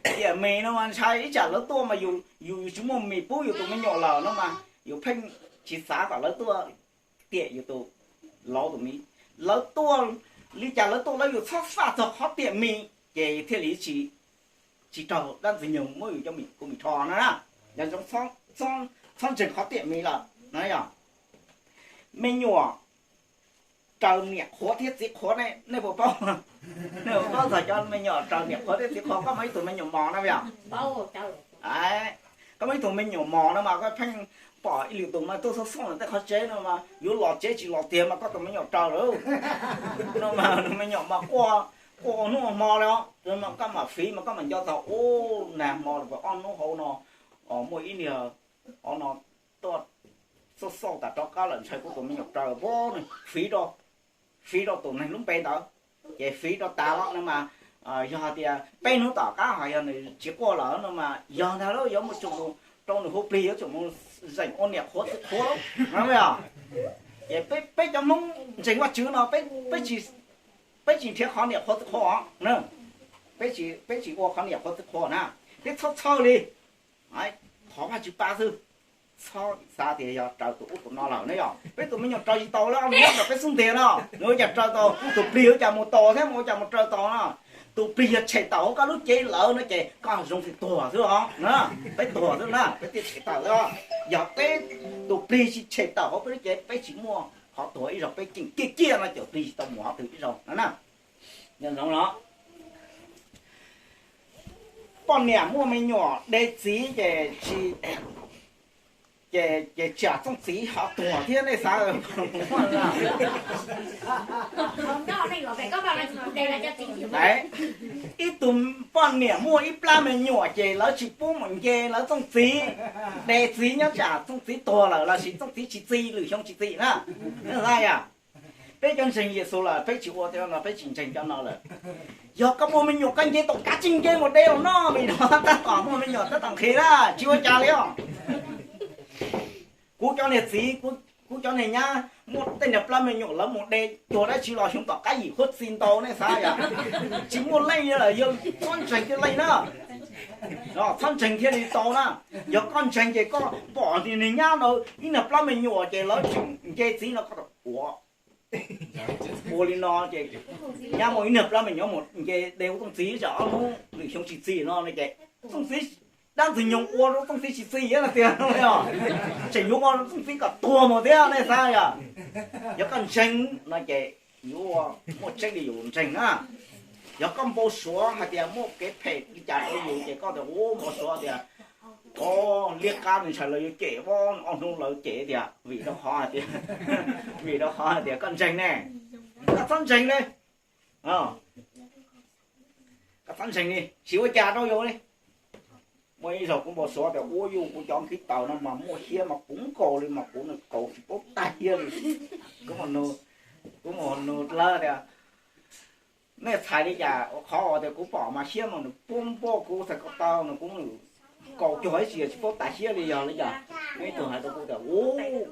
Tiam mis no mas ntshai ib tsam lawv tuaj mas yus, yus tsis muaj mis pub yus tus me nyuam lawm no mas yus pheej tsis xav kom lawv tuaj tiam yus tus, lawv tus mis. Lawv tuaj li cas lawv tuaj, lawv yus txhob faj txog qhov tiam mis ces thiaj li tsis raug dab ntxwg nyoog muab yus cov mis kuv mis rho no na. Yog zoo, txhob ntseeg qhov tiam mis lawm na yog. Me nyuam raws niam qhuav thiab txiv qhuav, nej puas paub? Nej puas paub txog cov me nyuam raws niam qhuav thiab txiv qhuav? Koj muaj ib tug me nyuam mos no yog? Koj muaj ib tug me nyuam mos no mas koj pheej pom ib lwm tus mas tuaj xauj xauj ntawm tej qhov tsev no mas yuav los tsev tsis los tiag mas koj tus me nyuam raws lawm no mas me nyuam mas quaj, quaj ua hnub ua hmo li os. Koj mam fiv mas koj mam nco txog, ub, nag hmo los ob hnub hauv no muaj ib niag hov no tuaj xauj xauj tas rov qab lawm, ntshai kuv tus me nyuam raws, fiv rau, fiv rau tus neeg lub npe ntawd. Ces fiv rau tas los no mas yog hais tias peb hnub tom qab ho yog nws tsis quaj lawm no mas yog ntag lauj, yuav mus tsum rau nws hu plig, yuav tsum mus zeem ua niam qhuav txiv qhuav lauj, no yog. Ces peb cov Hmoob ntseeg Vajtswv no peb tsis nrhiav qhov niam qhuav txiv qhuav os. Peb tsis ua qhov niam qhuav txiv qhuav na, peb txhob txhawj li. Thov Vajtswv pab xwb, txhob xav tias yog raws tus ub tus no lawm ne yog. Peb tus me nyuam raws tsis tau los nyob ntawm peb xub ntiag no, nws ua cas raws tau? Tus plig ua cas mus tos thiab, ua cas mus raws tau no? Tus plig yog tshem tawm hauv koj lub cev lawm no ces koj zoo li tuag xwb os. Peb tuag xwb na, peb thiaj tshem tawm xwb. Yog peb, tus plig tsis tshem tawm hauv peb lub cev, peb tsis muaj qhov tuag ib zaug, peb ceem kiag kiag no ces plig tsis tau mus qhov twg ib zaug no na. Nyob zoo los poj niam muaj me nyuam de txiv ces, ces tsam txooj txiv ho tuag thiab, nej xav? Ib tug poj niam muaj ib plab me nyuam ces lawv tsis pub mus nce lawv txooj txiv, de txiv nyob tsam txooj txiv tuag lawm lossis txooj txiv tsis txi, lwm xyoo tsis txi na. Peb cov ntseeg Yexus lawm peb tsis ua cov no, peb tsis ntseeg cov no lawm. Yog koj muaj me nyuam koj nce tom kav tsij nce mus de los noj, vim no tab tom muaj me nyuam tab tom nqhis na, tsis ua cas li os. Kuv cov niag txiv, kuv cov niag nyab muaj tej niag plab me nyuam lawv mus de cuag dab tsi los xyoo tom qab yim huab txi ntau, nej xav yom? Tsis muaj leej li lawm, yog txhob ntseeg thiaj leej na. Txhob ntseeg thiaj li tau na. Yog koj ntseeg ces koj pom niag nyab ntawd ib niag plab me nyuam ces lawv tseem nce txiv no koj ua, ua li no ces nyab muaj ib niag plab me nyuam mus nce de ua txooj txiv tsam ob hnub lwm xyoo tsis txi no no ces txooj txiv, dab ntxwg nyoog ua rau txooj txiv tsis txi thiab no tiag, tseem yuav ua rau txooj txiv kom tuag mus thiab, nej xav yom? Yog koj ntseeg no ces yuav muaj tseeb li yus ntseeg na. Yog koj npau suav hais tias muaj kev phem li cas rau yus ces koj tias, u, npau suav tias Liab qab nws ntshai lawv yuav cem, ob hnub lawv cem tias vim rau qhov hais tias, vim rau qhov hais tias koj ntseeg ne, koj txhob ntseeg li, koj txhob ntseeg li, tsis ua cas rau yus li. Muaj ib zaug kuv npau suav tias ua yus kuv cov khib taws no mas muaj hiab mas puv nkaus li mas kuv nws kaus tsis paub tag hiab li. Kuv mus nug lawv tias nej txhais li cas, qhov uas tias kuv pom mas hiab mas nws puab npuaj kuv txhais ko taw no kuv kaus cuag ib tsis yog tsis paub tas hiab li yog li cas. Muaj ib tug hais rau kuv tias u,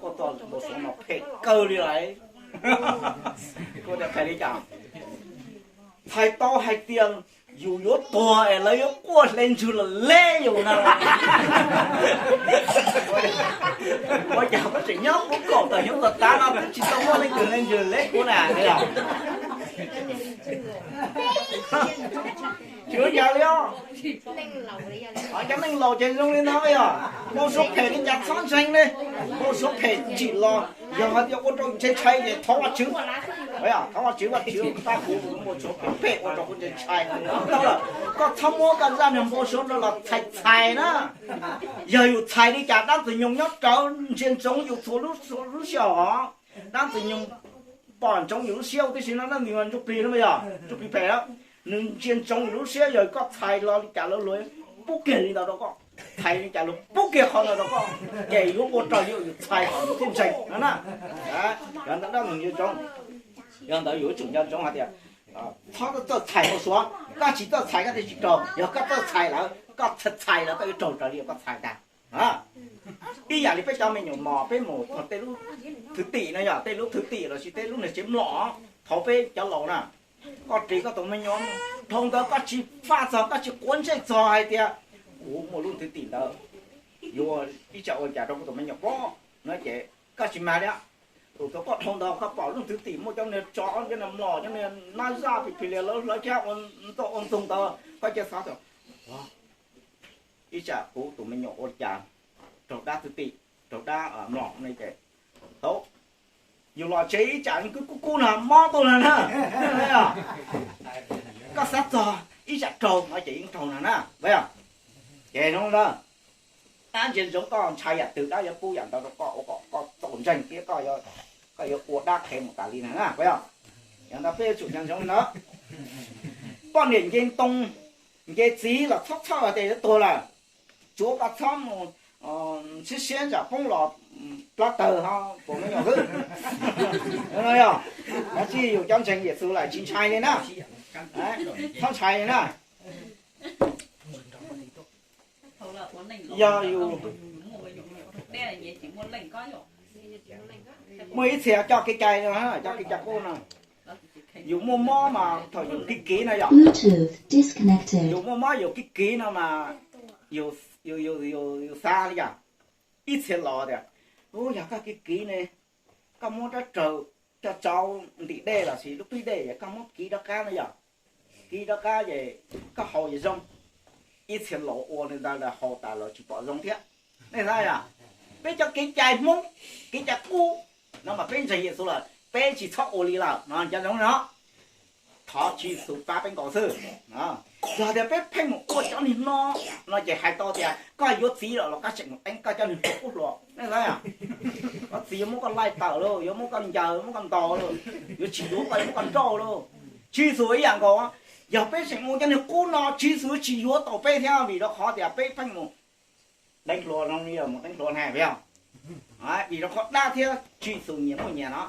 koj txoj npau suav no phem kawg li lawm. Kuv tias phem li cas? Txhais tau hais tias yus yuav tuag es lawv yuav quaj hle ntswg los leb yus no. Ua cas koj tseem nyob kuv kaum tawm xyoo tom qab no twb tsis tau muaj leej twg hle ntswg leb kuv na. Tsis ua cas li os. Cov neeg laus ces zoo li no yog npau suav phem li cas txhob ntseeg li. Npau suav phem tsim los yog hais tias ua rau ntshe ntshai ces thov Vajtswv. Thov Vajtswv, Vajtswv pab kuv, npau suav phem phem ua rau kuv ntshai ntshai. Koj txhob muab koj zaj niag npau suav no los txhais txhais na. Yog yus txhais li cas dab Ntxwg Nyoog nyob rawv ntsia ntsoov yus txhua lub sij hawm os. Dab Ntxwg Nyoog pom ntsoov yus lub siab huv tib si no, dab Ntxwg Nyoog ntsuj plig no yog ntsuj plig phem, nws ntsia ntsoov yus lub siab, yog koj txhais los li cas lawv luag pub kiag li ntawd rau koj, txhais li cas luag pub kiag qhov ntawd rau koj, ces yuav ua rau yus txhais kom yus thiaj ntseeg no na. Yog ntawd dab Ntxwg Nyoog ntsoov, yog ntawd yus yuav tsum nco ntsoov hais tias txhob txawj txhais npau suav, koj tsis txawj txhais koj thiaj tsis raug, yog koj txawj txhais lawm, koj txhais lawm koj yuav raug raws li koj txhais ntag. Ib yam li peb cov me nyuam mos peb mus tej lub thwv tim no yog tej lub thwv tim lossis tej lub niag tsev mlom, thaum peb cov laus na, koj ris koj tus me nyuam, dhau ntawd koj tsis faj txog, koj tsis quav ntsej txog hais tias kuv muaj lub thwv tim ntawd yuav ib tsam ua cas rau kuv tus me nyuam pob no ces koj tsis mag li. Tus thaum koj dhau ntawd koj pom lub thwv tim muaj cov niag tsov, cov niag mlom, cov niag nab zaj phi phi li lawv hlawv cab ua ntxoog ua ntxoog ntawd koj cia xav tias ib tsam kuv tus me nyuam ua li cas raug dab thwv tim, raug dab mlom ne ces tau, yus los tsev ib tsam kub kub kub no mob tuaj no na. Koj xav txog ib tsam raug no ces yeej raug no na. Ces zoo na, dab ntsia ntsoov koj ntshai yam twg dab yuav pub yam ntawd rau koj ua kom koj txaus ntseeg thiab koj yuav ua dab qhev mus tas li na. Yog ntawd peb yuav tsum nco ntsoov li ntawd. Poj niam nce ntoo nce txiv los txhob txhawj tias yuav tuag lawm. Tsuav koj txhob mus siab siab ntsam poob los plab tawg ho puas me nyuam xwb. Yog, tsis yus cov ntseeg Yexus lawm tsis ntshai li na. Txhob ntshai li na. Yog yus muaj ib txhia coj kev cai, cov kev cai qub no, yus muaj mob mas thaum yus kiv kiv no yog, yus muaj mob yus kiv kiv no mas yus xav li yog, ib txhia los tias, u, yog koj kiv kiv ne, koj muab rab raws coj tsau ntim dej lossis lub pib dej es koj muab kiv rov qab no yog, kiv rov qab es koj haus es zoo. Ib txhia laus ua li ntawd lawm haus tas lawm tsis pom zoo thiab. Nej xav yog peb cov kev cai Hmoob, kev cai qub no mas peb ntseeg Yexus lawm peb tsis txhob ua li lawm no, nco ntsoov no. Thov Tswv Yexus pab peb nkaus xwb. Yog tias peb pheej mus ua cov niag no, no ces hais tau tias koj yuav txiv lawm los koj tseem mus teeb koj cov niag hluas qub hluas, nej xav yog? Koj txiv yuav muab koj laij tawm lauj, yuav muab koj ncaws, muab koj ntaus lauj, yuav tsis yuav koj, yuav muab koj nrauj lauj. Tswv Yexus ib yam nkaus, yog peb tseem mus cov niag qub no Tswv Yexus tsis yuav tau peb thiab, vim rau qhov tias peb pheej mus deev hluas no, mus deev hluas ne, yog? Vim rau qhov dab thiab Tswv Yexus nyias muaj nyias no.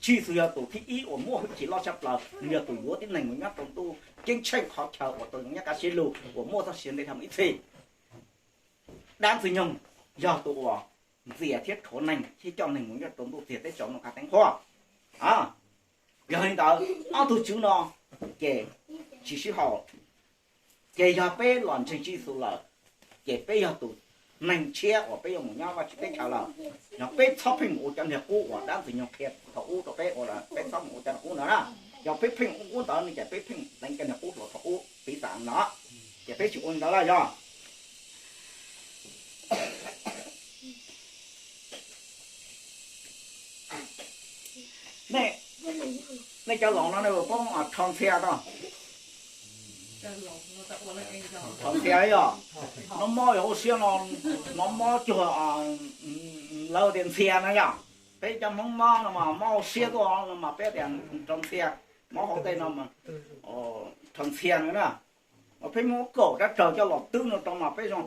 Tswv Yexus yog tus thib ib uas muaj hwj chim loj tshaj plaws, nws yog tus yuav tib neeg mus nyob rau ntuj ceeb tsheej qhov chaw uas tau nyob kaj siab lug uas muaj txoj sia ntev dhau mus ib txhis. Dab Ntxwg Nyoog yog tus uas ntxias thiab rhuav neeg thiab coj neeg mus nyob rau ntuj txiag teb tsaus ntuj qab teeb qhua. Yog li ntawd, ob tug tswv no ces tsis sib haum. Ces yog peb los ntseeg Tswv Yexus lawm, ces peb yog tus neeg tshiab uas peb yuav mus nyob Vajtswv teb chaws lawm. Yog peb txhob pheej mus ua cov niag qub uas dab Ntxwg Nyoog qhia thaum ub rau peb ua lawm, peb txhob mus ua cov niag qub ntawd na. Yog peb pheej ua qub ntawd no ces peb pheej deev cov niag qub hluas thaum ub piv xam no, ces peb tsis ua li ntawd lawm yog. Nej, nej cov laus no nej puas paub rho ntxhia tau? Rho ntxhia yog, noj mob yog ua siab no, noj mob cuag lawv tias ntxhia na yom. Peb cov Hmoob mob no mas mob ua siab tuaj no mas peb tias rho ntxhia, mob hauv tej no mas rho ntxhia no na. Mas peb muab kaum rab raws coj los twb no rau mas peb zoo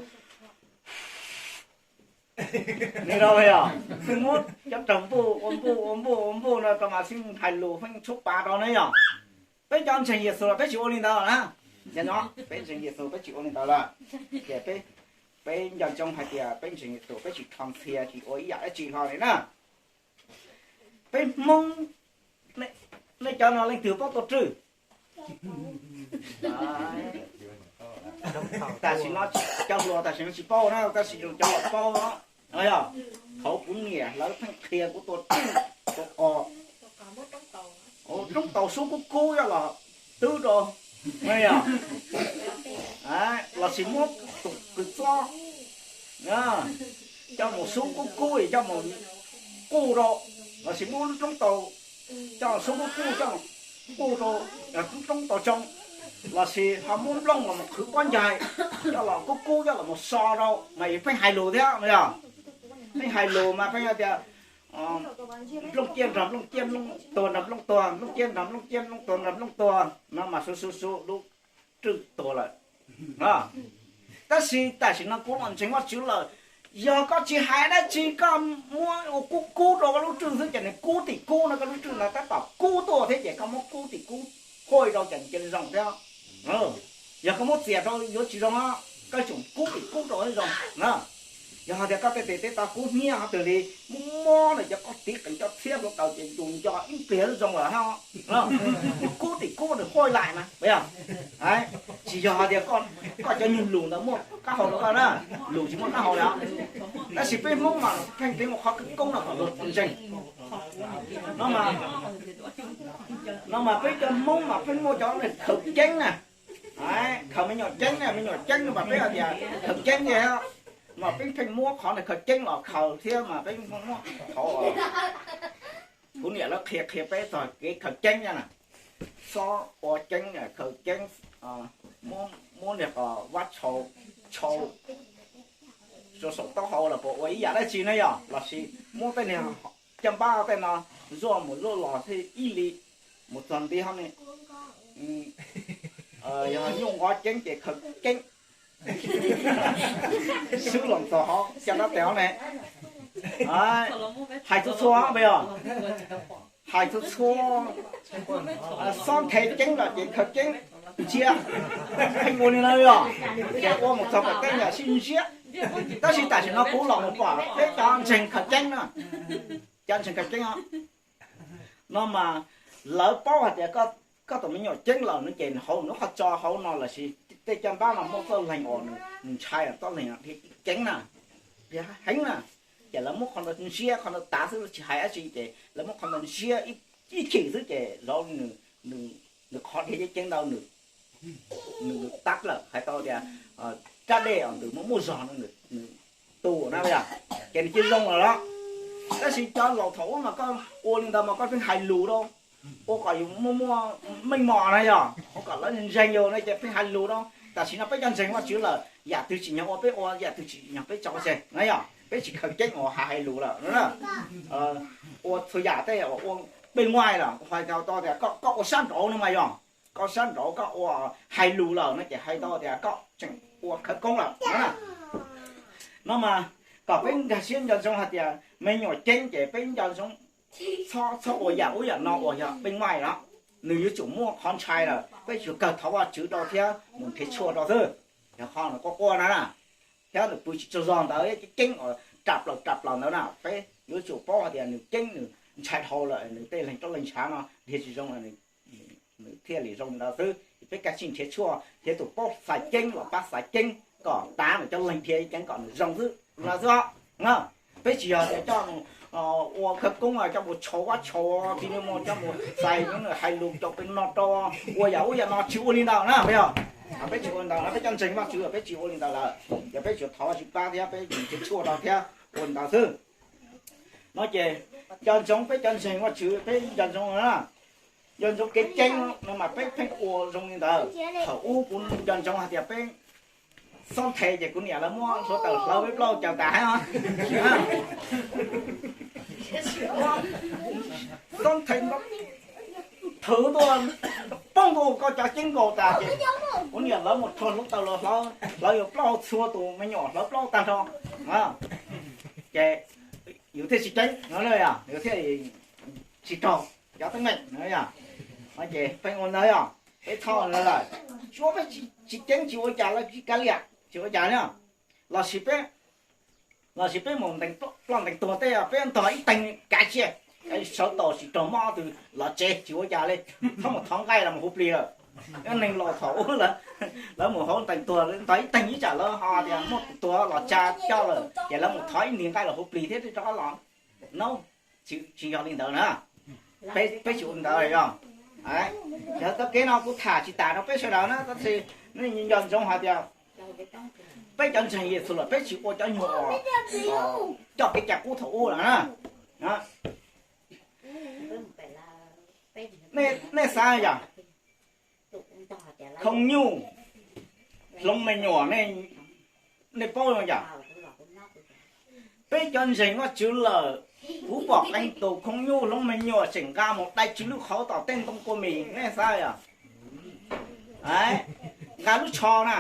li rau yog, peb muab cov raws npuj ua npuj ua npuj ua npuj no rau mas xij hais lus pheej tshuab pa rau na yog. Peb cov ntseeg Yexus los peb tsis ua li ntawd na. Yog no, peb ntseeg Yexus peb tsis ua li ntawd lawm. Ces peb nco ntsoov hais tias peb ntseeg Yexus peb tsis rho ntxhia tsis ua ib yam dab tsi hlo li na. Peb Hmoob, nej cov no leej twg paub Tuam Rwj? Tam sim no cov hluas tam sim no tsis paub na, tab sis cov laus paub. Yog, thaum kuv niam lawv pheej qhia kuv Tuam Rwj, tus qos roob taus sub kub kub yog los twb rau, yog, los sis muab tus kws txob coj mus sub kub kub es coj mus quj rau, los sis muab roob taus coj sub kub kub coj mus quj rau roob taus tsoo, los sis ho muab nplooj los mus qhwv pob ncaig coj los kub kub coj los mus so rau mas yus pheej hais lus thiab yog. Pheej hais lus mas pheej tias nplooj ciaj nrog nplooj ciaj, nplooj tuag nrog nplooj tuag, nplooj ciaj nrog nplooj ciaj, nplooj tuag nrog nplooj tuag no mas sub sub sub lub rwj tuag lawm. Tab sis tam sim no kuv los ntseeg Vajtswv lawm, yog koj tsis hais dab tsi koj muab ua kub kub rau koj lub rwj xwb ces nws kub tim kub no, koj lub rwj no tab tom kub tuaj thiab ces koj muab kub tim kub huaj rau ces nws cia li zoo thiab. Yog koj muab txias rau yuav tsis zoo, koj tseem kub tim kub rau zoo na. Yog hais tias koj tej tes tej taw kub hnyiab qhov twg li, muab mob na, cov koj tiv qees coj txhiab hluav taws ces tus nco ib pliag zoo lawm hab. Kub tim kub nws huaj laim mas, tsis yog hais tias koj cov nyuag lus ntawd muaj qab hau rau koj na, lus tsis muaj qab hau li. Tab sis peb Hmoob mas pheej peb muaj qhov khawv koob no kom luag ntseeg. No mas peb cov Hmoob mas pheej muaj cov khaws ceeb na, khaws me nyuam ceeb na, me nyuam ceeb no mas peb hais tias khaws ceeb li, mas peb pheej muab qhov khaws ceeb los khaws thiab mas peb muab qhov kuv niam lawv qhia qhia peb txog kev khaws ceeb na. Xob ua ceeb, khaws ceeb, muab niag qos vab tshau, tshau rau saum taub hau los puas ua ib yam dab tsi na yog, los sis muab tej niag caj npab tej no zuaj mus zuaj los thiaj ib li mus txog nti hov ne. Yog nyuj nqov ceeb ces khaws ceeb xwb los txog hov caj npab tes hov ne. Hais txhua txhua peb yog, hais txhua txhua, xob nthe ceeb los ces khaws ceeb ntsiab, pheej ua li no yog, ces ua mus txog pem teb yam sib ntsiab. Tab sis tam sim no kuv los mus pom peb cov ntseeg khaws ceeb na, cov ntseeg khaws ceeb os. No mas lawv paub hais tias koj tus me nyuam ceeb lawm no ces hauv nws qhov tso hauv no los sis tej caj npab no muaj txoj leeg uas nws ntshai txoj leeg dhia ceeb na, dhia heev na. Ces lawv muab qhov ntawd ntsiab, qhov ntawd tav xwb tsis hais dab tsi ces lawv muab qhov ntawd ntsiab ib chim xwb ces zov nws qhov dhia ceeb ntawd nws tab lawm, hais tau tias rab dej ntws muaj muaj zog no nws tu na, ces nws cia zoo lawm los. Tab sis cov laus thaum ub mas koj ua li ntawd mas koj pheej hais lus rau, ua kom yus muaj muaj meej mom na yog, ua kom lawv ntseeg yus no ces pheej hais lus rau. Tam sim no peb cov ntseeg Vajtswv lawm, yam twg tsim nyog ua peb ua, yam twg tsim nyog peb tso tseg na yog, peb tsis khaws ceeb uas hais hais lus lawm. Ua txhua yam tej uas ua peb nguaij lawm, hais tau tias koj ua sab nraud no mas yog, koj sab nraud koj ua hais lus lawm no ces hais tau tias koj tseem ua khawv koob lawm. No mas kom peb nkag siab nco ntsoov hais tias me nyuam ceeb ces peb nco ntsoov txhob txhob ua yam ub yam no uas yog peb nguaij no, nws yuav tsum muaj qhov ntshai lawm peb tsuas kawg thov Vajtswv rau thiab mus nrhiav tshuaj rau xwb. Yog qhov nws quaj quaj na, thiab nws pw tsis tsaug zog ntawd ceeb uas raj plaws raj plaws ntawd na, peb yuav tsum paub hais tias nws ceeb nws ntshai dhau lawm nws tej leeg roj leeg ntshav no dhia tsis zoo nws thiaj li zoo li ntawd xwb. Peb kav tsij nrhiav tshuaj thiab tus paub xaiv ceeb los pab xaiv ceeb kom tav nws cov leeg dhia ceeb kom nws zoo xwb no xwb os. Peb tsis yog tias coj mus ua khawv koob coj mus tshau vab tshau ti ni mus coj mus xaiv nws hais lus rau peb no rau ua yam ub yam no tsis ua li ntawd na peb yog. Peb tsis ua li ntawd na, peb cov ntseeg Vajtswv peb tsis ua li ntawd lawm. Yog peb tsuas thov Vajtswv pab thiab peb nrhiav tshuaj rau thiab ua li ntawd xwb. No ces nco ntsoov peb cov ntseeg Vajtswv peb nco ntsoov na. Nco ntsoov kev ceeb no mas peb pheej ua zoo li ntawd. Thaum ub kuv nco ntsoov hais tias peb xob nthe ces kuv niam lawv muab hluav taws hlawv peb plaub caws tas heev os. Xob nthe thwv tuaj poob tuaj koj cov ceeb nkaus tas ces kuv niam lawv mus rho hluav taws los hlawv, hlawv yuav plaub txhua tus me nyuam hlawv plaub tag nrho. Ces yus thiaj tsis ceeb no, yus thiaj tsis raug cov teeb meem no. Ces peb ua ntawd yog peb txhob ua ntawd lawm. Tsuav peb tsis ceeb tsis ua cas lawv tsis kav liam tsis ua cas li. Lossis peb, lossis peb mus ploj ntees tuag tej peb ntog ib teeg kav tsij, sawv tau tsis raug mob twg los tsev tsis ua cas li. Txhob mus thov nqaij los mus hu plig lawm. Cov neeg laus thaum ub lawv mus hauv ntees tuag ntog ib teeg ib tsam lawv ho tias muaj tus tuag los tsa coj lawm ces lawv mus thov ib ntig nqaij los hu plig thiab rov qab los. No, tsis yog li ntawd na. Peb tsis ua li ntawd yog. Yog txoj kev no kuv tham tsis tas rau peb sawv daws na, tab sis nej nco ntsoov hais tias peb cov ntseeg Yexus lawm peb tsis ua cov nyuag coj kev cai qub thaum ub lawm na. Nej xav yog khoo nyuj hloov me nyuam, nej paub yog? Peb cov ntseeg Vajtswv lawm, kuv pom qee tus khoo nyuj hloov me nyuam tseem nqa mus dai tsw lwj qhauv tom tej ntoo kua mis, nej xav yog? Nqa lub tsho na,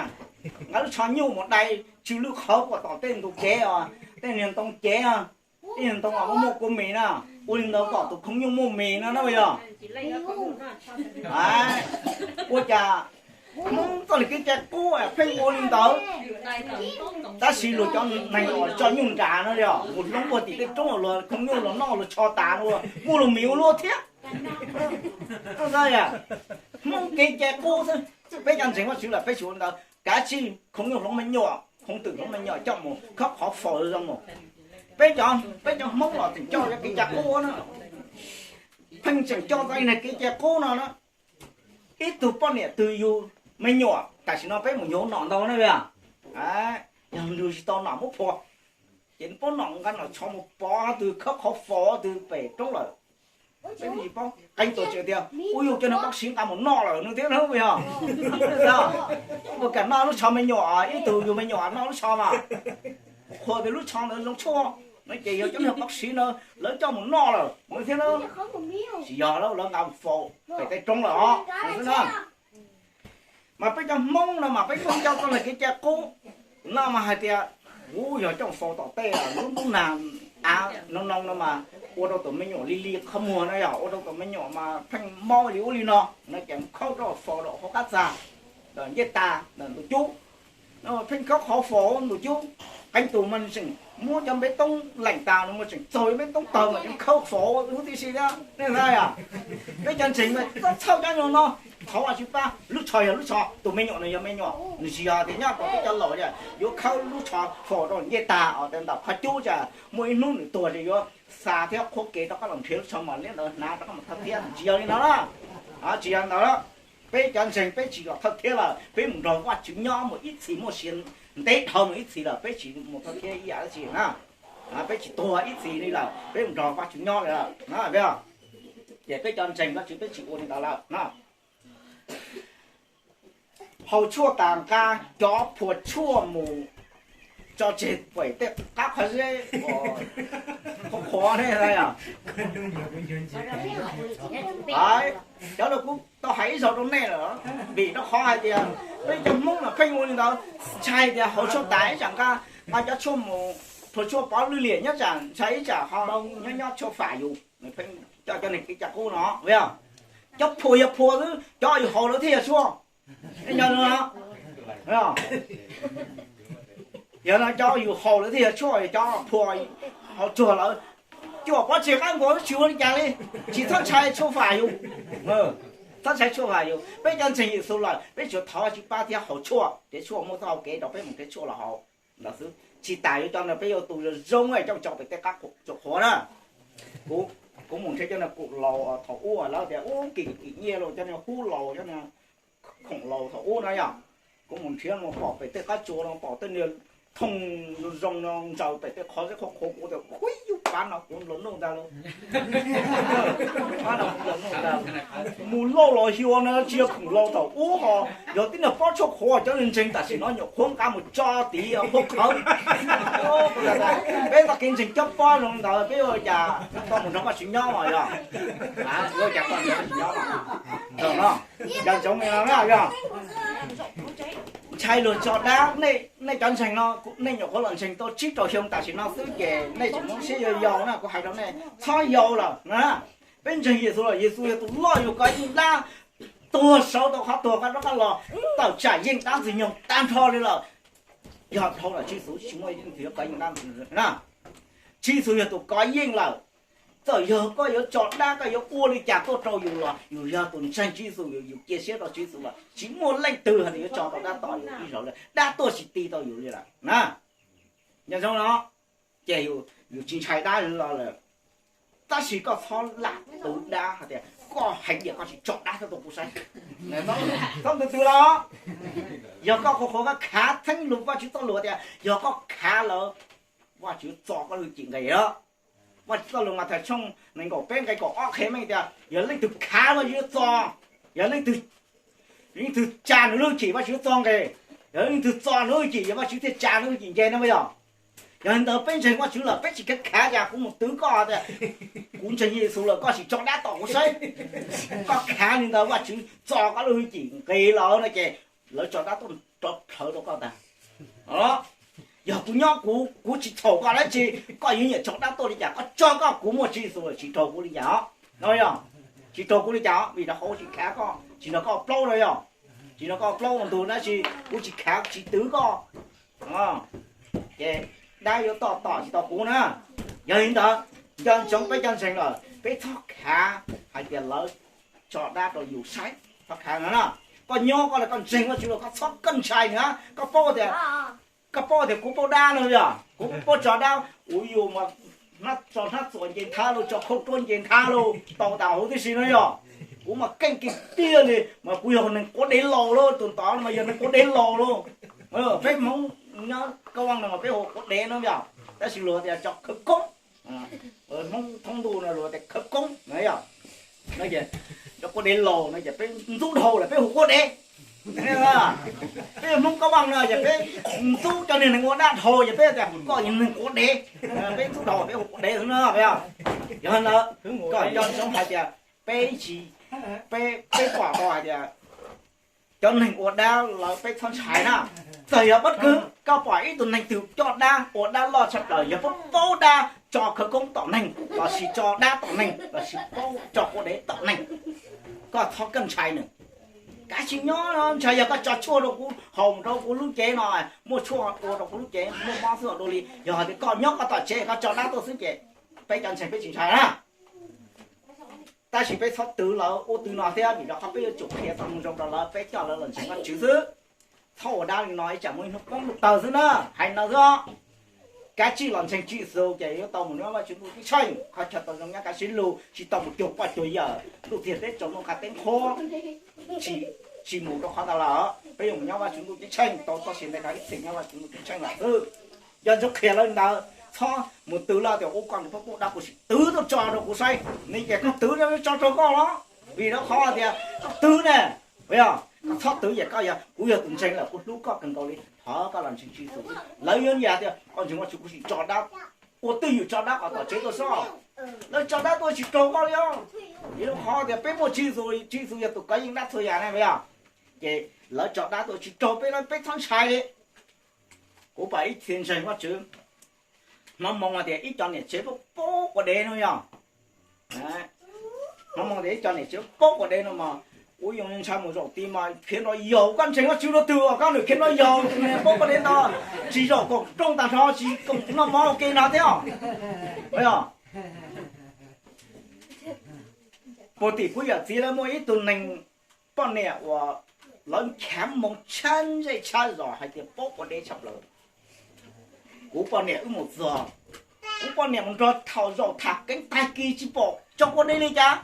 nqa lub tsho nyuj mus dai tsw lwj qhauv puas tom tej ntoo cev os, tej niag ntoo cev, tej niag ntoo uas muaj kua mis na, ua li ntawd kom tus khoo nyuj muaj mis no na yog. Ua cas Hmoob txoj kev cai qub pheej ua li ntawd, tab sis luag cov neeg uas tso nyuj nras no yog mus hloov puag tim tej roob luag khoo nyuj los noj luag tsho tas no, muaj luag mis ua luaj thiab. Hmoob kev cai qub xwb, peb cov ntseeg Vajtswv lawm peb tsis ua li ntawd, kav tsij khoo nyuj hloov me nyuam, khoo twm hloov me nyuam coj mus khawb qhov faus zoo mus. Peb cov, peb cov Hmoob los tseem coj kev cai qub na, pheej tseem coj tau ib neg kev cai qub no na. Ib tug poj niam twg yug me nyuam, tam sim no peb mus yug nom ntau na, yog nrug tsis tau nom muab phua, ces muab nom nqa nom tsho mus pov twg khawb qhov faus twg pem roob lawm. Peb tsis paub, qee tus tseem tias ua yug cov niag pab siv nqa mus noj lawm no thiab na yog. Ua kam noj lub tsho me nyuam, ib tug yug me nyuam noj lub tsho mas, qhuas tias lub tsho ntawd zoo tshuaj no ces yog cov niag pab siv na, lawv coj mus noj lawm no thiab na. Tsis yog, lawv nqa mus faus pem tej roob lawm os. Mas peb cov Hmoob no mas peb Hmoob coj txoj kev cai qub no mas hais tias kuv yog coj faus tom tej lub ntub nag av no no no mas ua rau tus me nyuam li li qhov muag no yog ua rau tus me nyuam mas pheej mob li ub li no, no ces khawb rau faus rau hauv qab txag, ncej tas, ntug cub, pheej khawb qhov faus ntug cub. Qee tus mas tseem muab cov npeb toob leem tas no mas tseem txaug npeb toob tawg mas tseem khawb faus huv tib si thiab, nej xav yom? Peb cov ntseeg mas txhob txhawj cov no no, thov Vajtswv pab. Lub tsho yog lub tsho, tus me nyuam no yog me nyuam, nws tsis yog tias nyob rau peb cov laus yuav khawb lub tsho faus rau ncej tag os, ntawm qhov cub tsam muaj ib hnub nws tuag ces yuav xa thiab qhuab kev rov qab los nrhiav lub tsho mos liab ntawd hnav rov qab mus thawj thiab, tsis yog li no na. Tsis yog ntawd, peb cov ntseeg peb tsis los thawj thiab lawm, peb mus nrog Vajtswv nyob mus ib txhis muaj sia ntev dhau mus ib txhis lawm, peb tsis mus thawj thiab ib yam dab tsi na. Peb tsis tuag ib txhis li lawm, peb mus nrog Vajtswv nyob li lawm. Ces peb cov ntseeg Vajtswv peb tsis ua li ntawd lawm. Haus tshuaj tas nqa cov phua tshuaj mus tso tseg pem tej qab qhov zeb qhuav qhuav ne. Cov no kuv tau hais ib zaug rau nej lawm, vim rau qhov hais tias peb cov Hmoob mas pheej ua li ntawd, ntshai tias haus tshuaj tas ib tsam nqa, nqa cov tshuaj mus, phua tshuaj pov lwj liam nyob tsam ntshai ib tsam ho nyob nyob tshuaj fam yus, pheej coj cov neeg kev cai qub no yog. Cov phua yog phua xwb, cov yus haus lawv thiaj yog tshuaj. Yog no cov yus haus lawv thiaj yog tshuaj, cov phua haus tsuag lawv, cuam pov tseg qab nkaus tsis ua li cas li, tsis txhob ntshai tshuaj fam yus, txhob ntshai tshuaj fam yus. Peb cov ntseeg Yexus lawm peb tsuas thov Vajtswv pab thiab haus tshuaj, ces tshuaj muaj txoj hau kev rau peb mus nrhiav tshuaj los haus ntawd xwb. Tsis tas yuav coj no peb yuav tu zoo zoo coj tso pem tej qab tsuas qhuav na. Kuv mus nrhiav cov niag kum laus thaum ub lawv tias ub kim kim nyiaj los cov niag hub laus cov niag khoom laus thaum ub na yog. Kuv mus nrhiav no pom pem tej qab tsuas no pom tej niag thooj zoo no ntsaws pem tej qhov zeb qhuav qhuav kuv tias khuib yub pab no kuv los nuj ntag lauj. Pab no kuv los nuj ntag. Mus lauj los xyuas no tsis yog khoom laus thaum ub ho, yog tib niag pob tshuaj qhuav cov ntseeg tam sim no nyuam qhuav nqa mus tso tid qhuav qhawv. Peb txoj kev ntseeg cov pob zoo ntawd peb ua cas tau mus nrog Vajtswv nyob os yog? Ua cas tau nrog Vajtswv nyob os? Nco ntsoov li no na yog. Ntshai luag tso dab, nej cov ntseeg no, nej nyuam qhuav los ntseeg tau tsib rau xyoo tam sim no xwb ces nej tseem hmoov siab yau yau na, kuv hais rau nej txhob yau lawm na. Peb ntseeg Yexus lawm, Yexus yog tus loj yug kov yeej dab, tuag saud tau qhov tuag qab rov qab los, tawm tsam yeej dab ntxwg nyoog tag nrho li lawm. Yog dhau lawm Tswv Yexus tsis muaj leej twg yuav kov yeej dab ntxwg nyoog na. Tswv Yexus yog tus kov yeej lawm. Txawm yog koj yuav tso dab, koj yuav ua li cas tuaj rau yus los yus yog tus ntseeg Tswv Yexus, yus cia siab rau Tswv Yexus los tsis muaj leej twg hais tias yuav tso tau dab tom yus ib zaug li, dab tuaj tsis ti tau yus li lawm na. Nco ntsoov no, ces yus tsis ntshai dab los lawm. Tab sis koj txhob lam tu dab hais tias koj hais tias koj tsis tso dab tuaj rau kuv saib. Txhob tu tu los. Yog koj qhuav qhuav koj khav theeb lus Vajtswv txoj lus tias yog koj khav lawm, Vajtswv txo koj lub hwj chim nqis os. Vajtswv txoj lus Mathais tshooj nees nkaum peb nqe kaum ob qhia meej tias yog leej twg khav Vajtswv yuav txo, yog leej twg, leej twg tsa nws lub hwj chim Vajtswv yuav txo nqis, yog leej twg txo nws lub hwj chim yog Vajtswv thiaj tsa nws lub hwj chim nce no yog. Yog li ntawd peb ntseeg Vajtswv lawm peb tsis khav khav cas kuv mus twv koj tias kuv ntseeg Yexus lawm koj sim tso dab tom kuv saib. Koj khav li ntawd Vajtswv txo koj lub hwj chim nqis lawm no ces lawv tso dab tuaj rov plhawv rau koj ntag. Yog kuv nyob kuv, kuv tsis txhaum koj dab tsi, koj yuav nyiam tso dab tuaj li cas koj tso koj, kuv muaj Tswv Yexus lawm tsis raug kuv li cas os. No yog, tsis raug kuv li cas os, vim rau qhov kuv tsis khav koj, tsis nrog koj plaub no yog, tsis nrog koj plaub ua ntug tab sis kuv tsis khav tsis twv koj. Ces dab yuav toj tom tsis tau kuv na. Yog li ntawd, nco ntsoov peb cov ntseeg lawm peb txhob khav hais tias lawv tso dab rau yus saib, txhob khav no na. Koj nyob koj los koj ntseeg Vajtswv los koj txhob keej ntshai na, koj paub tias, koj paub tias kuv paub dab no yog, kuv paub tso dab, kuv yus mas tso hnab txuas nce nthab lauj, tso khaub ruab nce nthab lauj, tau tas huv tib si no yog. Kuv mas keej kiag tiag li mas kuv yog neeg quav dev laus lauj, tus ntawd mas yog neeg quav dev laus lauj. Peb Hmoob nyob Kab Vaj no mas peb hu quav dev no yog, tab sis luag tias tso khawv koob. Hmoob thoob ntuj no luag tias khawv koob no yog. Cov quav dev laus no ces peb ntxub dhau lawm peb hu quav dev. Peb Hmoob Kab Vaj no ces peb ntxub cov niag neeg ua dab dhau ces peb tias koj yog neeg quav dev. Peb ntxub dhau peb hu quav dev xwb no. Yog li ntawd, koj nco ntsoov hais tias peb, peb pom tau hais tias cov neeg ua dab lawv peb txhob ntshai na. Txawm yog pab kwv koj pom ib tug neeg twg coj dab ua dab loj tshaj plaws, yog paub paub dab tso khawv koob tom neeg lossis tso dab tom neeg lossis paub tso quav dev tom neeg, koj txhob keej ntshai nws. Kav tsij nyob ntshai, yog koj tso tshuaj rau kuv haus rau kuv lub cev no, muaj tshuaj ua rau kuv lub cev muaj mob xwb dua li, yog hais tias koj nyob koj tom tsev koj tso dab tuaj xwb ces peb cov ntseeg peb tsis ntshai na. Tab sis peb txhob twv lawv ub twv no thiab, vim rau qhov peb yuav tsum qhia txoj moo zoo rau lawv, peb coj lawv los ntseeg Vajtswv xwb. Txhob ua dab li no ib tsam muaj ib hnub poob lub tawg xwb na. Hais li no xwb os. Kav tsij los ntseeg Tswv Yexus ces yuav tau mus nyob Vajtswv ntuj ceeb tsheej, qhov chaw tau zoo nyob kav tsij lug, tsis tau mus cuag poj cuag yawm ntuj txiag teb tsaus ntuj qab teb qhuav, tsis mus rau qhov ntawd lawm. Peb yuav mus nyob Vajtswv ntuj ceeb tsheej, tau txoj sia ntev dhawv ib txhis nyob Vajtswv ntuj ceeb tsheej lawm xwb. Nco ntsoov qhia lawv li ntawd, txhob mus twv lawv tias ua koj nws pab pub dab kuv sim twv tuaj tso rau kuv saib, ne ces koj twv no tso rau koj los, vim rau qhov tias koj twv ne, yog koj txhob twv ces koj yog, kuv yog tus ntseeg lawm kuv hlub koj kawg nkaus li, thov koj los ntseeg Tswv Yexus. Lawv yuav li tias koj ntseeg Vajtswv kuv sim tso dab, ua twj ywm tso dab kom tom tsev tuaj soj. Lawv tso dab tuaj tsis raug koj li os. Vim rau qhov tias peb muaj Tswv Yexus, Tswv Yexus yog tus kov yeej dab txhua yam ne yog. Ces lawv tso dab tuaj tsis raug peb, peb txhob ntshai li. Kuv pom ib txhia ntseeg Vajtswv, hnov moo hais tias ib co niam tsev paub quav dev no yog. Hnov moo tias ib co niam tsev paub quav dev no mas, kuv yuav ntshai mus zaum tid mas khiav nrov yaus, koj ntseeg Vajtswv rau twg os koj nws khiav nrov yaus, paub quav dev ntawd tsis zaum koom rooj tag nrho tsis koom noj mov ua ke no thiab. Puag tim kuv yawm txiv lawv muaj ib tug neeg poj niam uas lawv nchav moo tshab zej tshab zos hais tias paub quav dev tshaj plaws. Kuv poj niam wb mus txog, kuv poj niam mus nrog thaum zaum tham keev tag kis tsis pom tso quav dev li cas.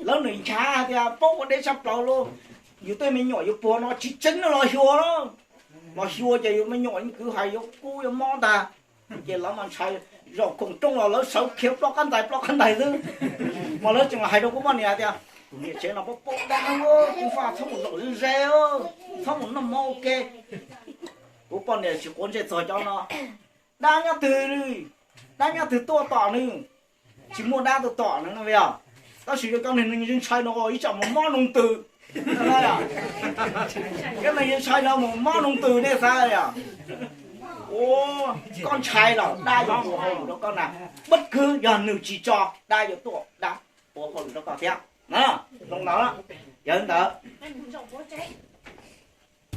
Lawv nws nchav hais tias paub quav dev tshaj plaws lauj, yus tej me nyuam yus puag no tsis tseeb no los xyuas lauj. Los xyuas ces yuav me nyuam kwv hais yuav kub yuav mob ntag. Ces lawv mas ntshai, zaum khoom rooj los lawv sawv khiav ploj qab ntais ploj qab ntais xwb. Mas lawv tseem hais rau kuv poj niam tias, tus niam tsev no pab pab dab, kuv faj txhob mus zaum ze ze, txhob mus noj mov ua ke. Kuv poj niam tsis quav ntsej txog cov no, dab nyob twg, dab nyob twg tuaj tom nws, tsis muaj dab tuaj tom nws no yog. Tab sis yog cov neeg ntshai no ib tsam mus mob noo tws. Cov neeg ntshai no mus mob noo tws nej xav yog. Ua, koj ntshai los dab yuav ua hauj lwm rau koj na. Pab kwv yog nws tsis tso, dab yuav tuaj dab ua hauj lwm rau koj thiab. Zoo no, yog li ntawd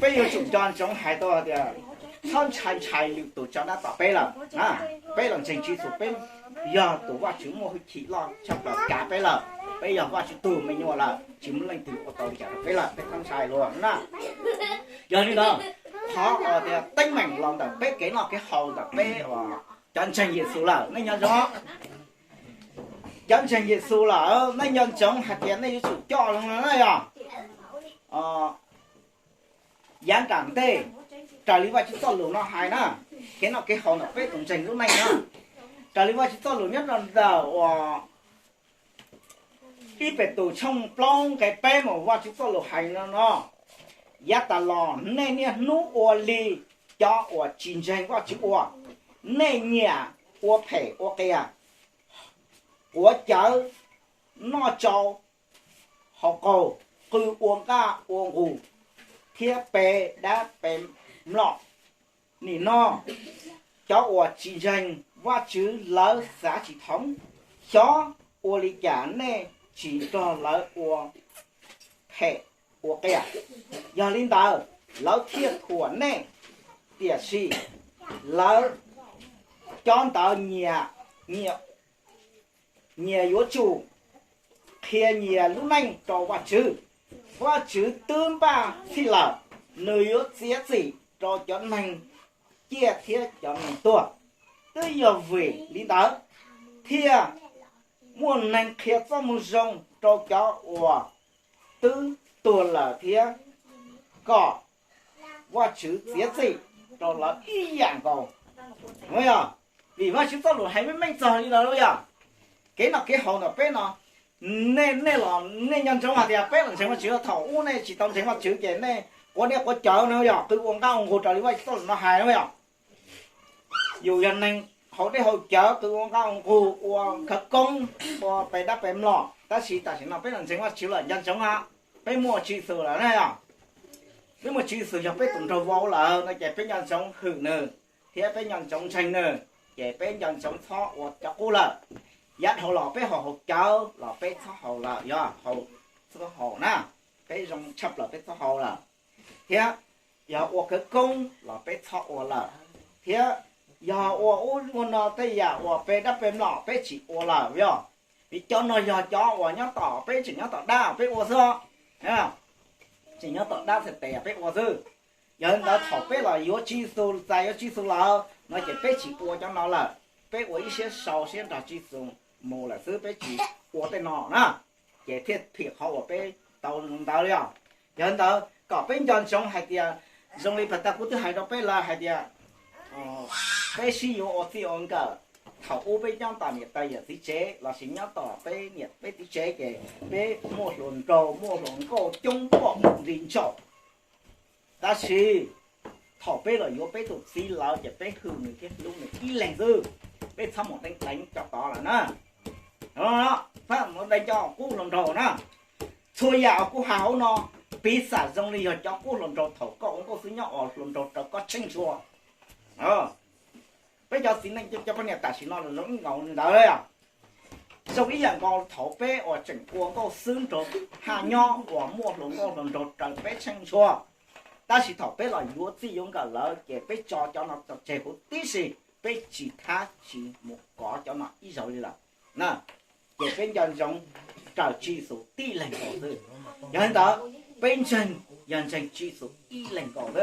peb yuav tsum nco ntsoov hais tau tias txhob ntshai ntshai lwm tus tso dab tom peb lawm. Peb los ntseeg Tswv Yexus, peb yog tus Vajtswv muaj hwj chim loj tshaj plaws kav peb lawm. Peb yog Vajtswv tug me nyuam lawm, tsis muaj leej twg ua tau li cas rau peb lawm, peb txhob ntshai luag na. Yog li ntawd, qhov uas tias teeb meem los ntawm peb kev noj kev haus ntawm peb uas cov ntseeg Yexus lawm, nej nco ntsoov. Cov ntseeg Yexus lawm nej nco ntsoov hais tias nej yuav tsum coj zoo no na yog. Yav nram ntej, raws li Vajtswv txoj lus no hais na, kev noj kev haus ntawm peb tus ntseeg lub neej na, raws li Vajtswv txoj lus nyob rau ntawm uas ib Petus tshooj plaub nqe peb mas Vajtswv txoj lus hais no no, yav tas los nej niaj hnub ua li cov uas tsis ntseeg Vajtswv ua, nej nyiam ua phem ua qias, quav cawv, noj tsau, haus qaug, qw ua nqaj ua nqug, thiab pe dab pe mlom. Nim no cov uas tsis ntseeg Vajtswv lawv xav tsis thoob, xyov ua li cas nej tsis nrog lawv ua phem ua qias. Yog li ntawd lawv thiaj thuam nej, tiam sis lawv cov ntawd nyias, nyias yuav tsum qhia nyias lub neej rau Vajtswv. Vajtswv twb npaj txhij lawm, nws yuav txiav txim rau cov neeg ciaj thiab cov neeg tuag. Twb yog vim li ntawd thiaj muaj neeg qhia txoj moo zoo rau cov uas twb tuag lawm thiab kom Vajtswv txiav txim rau lawv ib yam nkaus. Yog vim Vajtswv txoj lus hais meej meej txog li ntawd los yog kev noj kev haus ntawm peb no, nej, nej los nej nco ntsoov hais tias peb los ntseeg Vajtswv, thaum ub nej tsis tau ntseeg Vajtswv ces nej quav dej quav cawv no yog qw ua nqaj ua nqug raws li Vajtswv txoj lus no hais no yog. Yus yog neeg haus dej haus cawv qw ua nqaj ua nqug ua khawv koob, ua pem dab pem mlom, tab sis tam sim no peb los ntseeg Vajtswv lawm nco ntsoov hab, peb muaj Tswv Yexus lawm na yog. Peb muaj Tswv Yexus yog peb tus nraug vau lawm no ces peb nco ntsoov hwm nws thiab peb nco ntsoov ntseeg nws, ces peb nco ntsoov txhob ua cov qub lawm. Yav dhau los peb haus haus cawv los peb txhob haus lawm, yog haus, txhob haus na, peb zoo tshaj plaws peb txhob haus lawm. Thiab yog ua khawv koob los peb txhob ua lawm, thiab yog ua ub ua no tej yam uas pem dab pem mlom peb tsis ua lawm yog. Vim cov no yog cov uas nyob tom, peb tseem nyob tom dab peb ua xwb, tseem nyob tom dab txhais tes peb ua xwb. Yog li ntawd thaum peb los yuav Tswv Yexus, txais yuav Tswv Yexus lawm no ces peb tsis ua cov no lawm, peb ua ib siab sau siab nrog Tswv Yexus mus lawm xwb, peb tsis ua tej no na, ces thiaj phim qhov uas peb tau ntawd li os. Yog li ntawd kom peb nco ntsoov hais tias, zoo li pas tas kuv twb hais rau peb lawm hais tias peb sib yuav ua txij ua nkawm. Thaum ub peb nyob tom niam tais yawm txiv tsev lossis nyob tom peb niam peb txiv tsev ces peb muaj hluas nraug muaj hluas nkauj coob pom nqi ntsaum. Tab sis thaum peb los yuav peb tus txiv lawm ces peb hwm nws thiab hlub nws ib leeg xwb. Peb txhob mus deev deev cov tod lawm na. Txhob mus deev cov qub hluas nraug na. Txhua yam uas kuv hais hauv no, piv xam zoo li yog cov qub hluas nraug thaum koj ua nkauj xwb nyob uas hluas nraug raws koj tsheej tshua. Peb cov txiv neej cov poj niam tam sim no los zoo ib nkaus li ntawd. Zoo ib yam nkaus thaum peb uas tseem ua nkauj xwb nraug haj nyob uas muaj hluas nkauj hluas nraug raws peb tsheej tshua. Tab sis thaum peb los yuav txij yuav nkawm lawm ces peb tso cov no tseg huv tib si, peb tsis thab tsis mus kov cov no ib zaug li lawm. Ces peb nco ntsoov raws Tswv Yexus tib leeg nkaus xwb. Yog li ntawd, peb ntseeg yog ntseeg Tswv Yexus ib leeg nkaus xwb.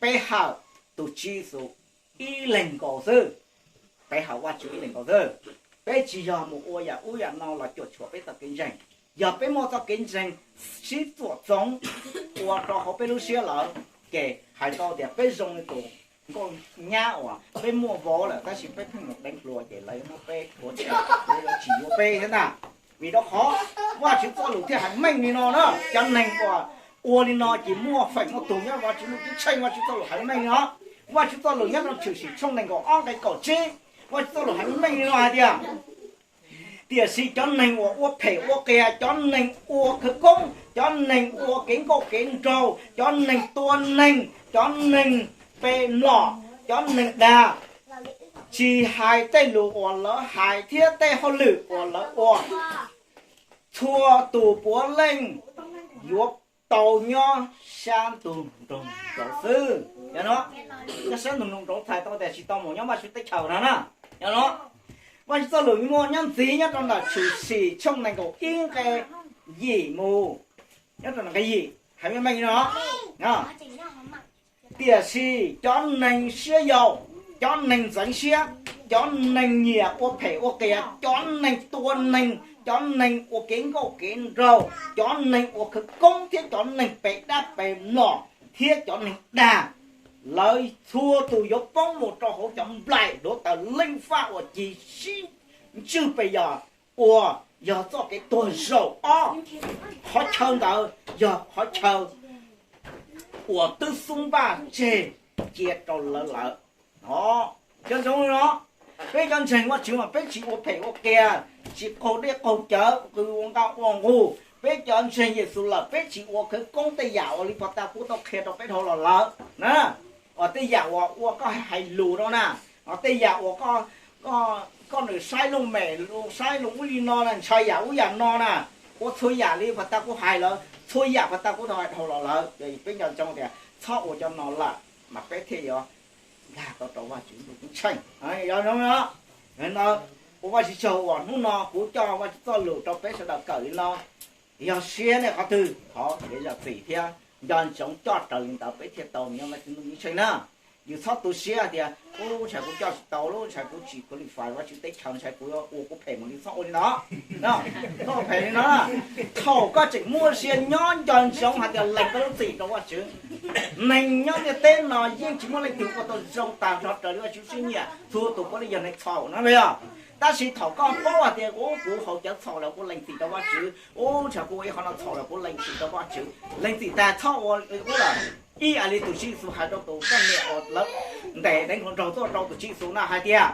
Peb hawm tus Tswv Yexus ib leeg nkaus xwb. Peb hawm Vajtswv ib leeg nkaus xwb. Peb tsis yog mus ua yam ub yam no los cuam tshuam peb txoj kev ntseeg. Yog peb muaj txoj kev ntseeg sib txuam txoov ua rau hauv peb lub siab lawm, Ces hais tau tias peb zoo li tus nkauj nyab uas peb muaj vauv lawm tab sis peb pheej mus deev hluas ces lawv yuav muab peb rhuav tshem, lawv yuav tsis yuav peb thiab ntag. Vim rau qhov Vajtswv txoj lus thiaj hais meej li no na, cov neeg uas ua li no ces muaj feem muaj tus nyob Vajtswv lub ceeb tsheej. Vajtswv txoj lus hais meej li no. Vajtswv txoj lus nyob rau Tshwm Sim tshooj nees nkaum ob nqe kaum tsib, Vajtswv txoj lus hais meej li no hais tias, tiam sis cov neeg uas ua phem ua qias, cov neeg ua khawv koob, cov neeg ua kev nkauj kev nraug, cov neeg tua neeg, cov neeg pe mlom, cov neeg dag, tsis hais tej lus uas lawv hais thiab tej hauj lwm uas lawv ua, txhua tus puav leej yuav tau nyob sab ntug nroog nraud xwb. Yog no, nyob sab ntug nroog nraud txhais tau tias tsis tau mus nyob Vajtswv teb chaws no na. Yog no, Vajtswv txoj lus muaj nyob ntxiv nyob rau ntawm Tshwm Sim tshooj nees nkaum ib nqe yim mus, nyob rau nqe yim hais meej meej no, tiam sis cov neeg siab yau, cov neeg ntxeev siab, cov neeg nyiam ua phem ua qias, cov neeg tua neeg, cov neeg ua kev nkauj kev nraug, cov neeg ua khawv koob thiab cov neeg pe dab pe mlom thiab cov neeg dag, lawv txhua tus yuav poob mus rau hauv cov nplaim hluav taws leej faj uas ci sib ntswj pes yos, uas yog txoj kev tuag zaum ob. Qhov chaw ntawd yog qhov chaw uas twb xub npaj tseg cia rau lawv lawm. Cov ntsoov no, peb cov ntseeg Vajtswv mas peb tsis ua phem ua qias, tsis qaug dej qaug cawv, qw ua nqaj ua nqug. Peb cov ntseeg Yexus lawm peb tsis ua khawv koob tej yam uas li pog tas kuv tau qhia rau peb dhau los lawm na. Os, tej yam uas ua koj hais lus rau na, os, tej yam uas koj, koj nws saib loo mem, saib loo ub li no na, ntshai yam ub yam no na, ua txhua yam li pog tas kuv hais lawm, txhua yam pog tas kuv tau hais dhau los lawm. Peb nco ntsoov tias txhob ua cov no lawm mas peb thiaj yuav nkag tau rau Vajtswv ntuj ceeb tsheej. Yog no, ua Vajtswv tsaug uas hnub no kuv coj Vajtswv txoj lus rau peb sawv daws kawm li no. Yog siab nej qhov twg thov kev zam txim thiab nco ntsoov coj raws li ntawd peb thiaj tau nyob Vajtswv ntuj ceeb tsheej na. Yus txhob tu siab hais tias, ub, ntshai kuv coj tsis tau, ub, ntshai kuv tsis qualify Vajtswv teb chaws, ntshai kuv ua kuv phem mus li. Txhob ua li no, txhob ua phem li no. Thaum koj tseem muaj sia nyob nco ntsoov hais tias lees koj lub txim rau Vajtswv. Neeg nyob ntiaj teb no yeej tsis muaj leej twg ua tau zoo tag nrho raws li Vajtswv siab nyiam, txhua tus puav leej yog neeg txhaum no los yog. Tab sis thaum koj paub hais tias, ub, kuv haus cawv txhaum lawm kuv lees txim rau Vajtswv, ub, ntshai kuv ua ib qho no txhaum lawm kuv lees txim rau Vajtswv, lees txim tag txhob ua ub lawm. Ib yam li tus Tswv Yexus hais rau tus poj niam uas lawv ntes deev hluas nraug tuaj rau tus Tswv Yexus na hais tias,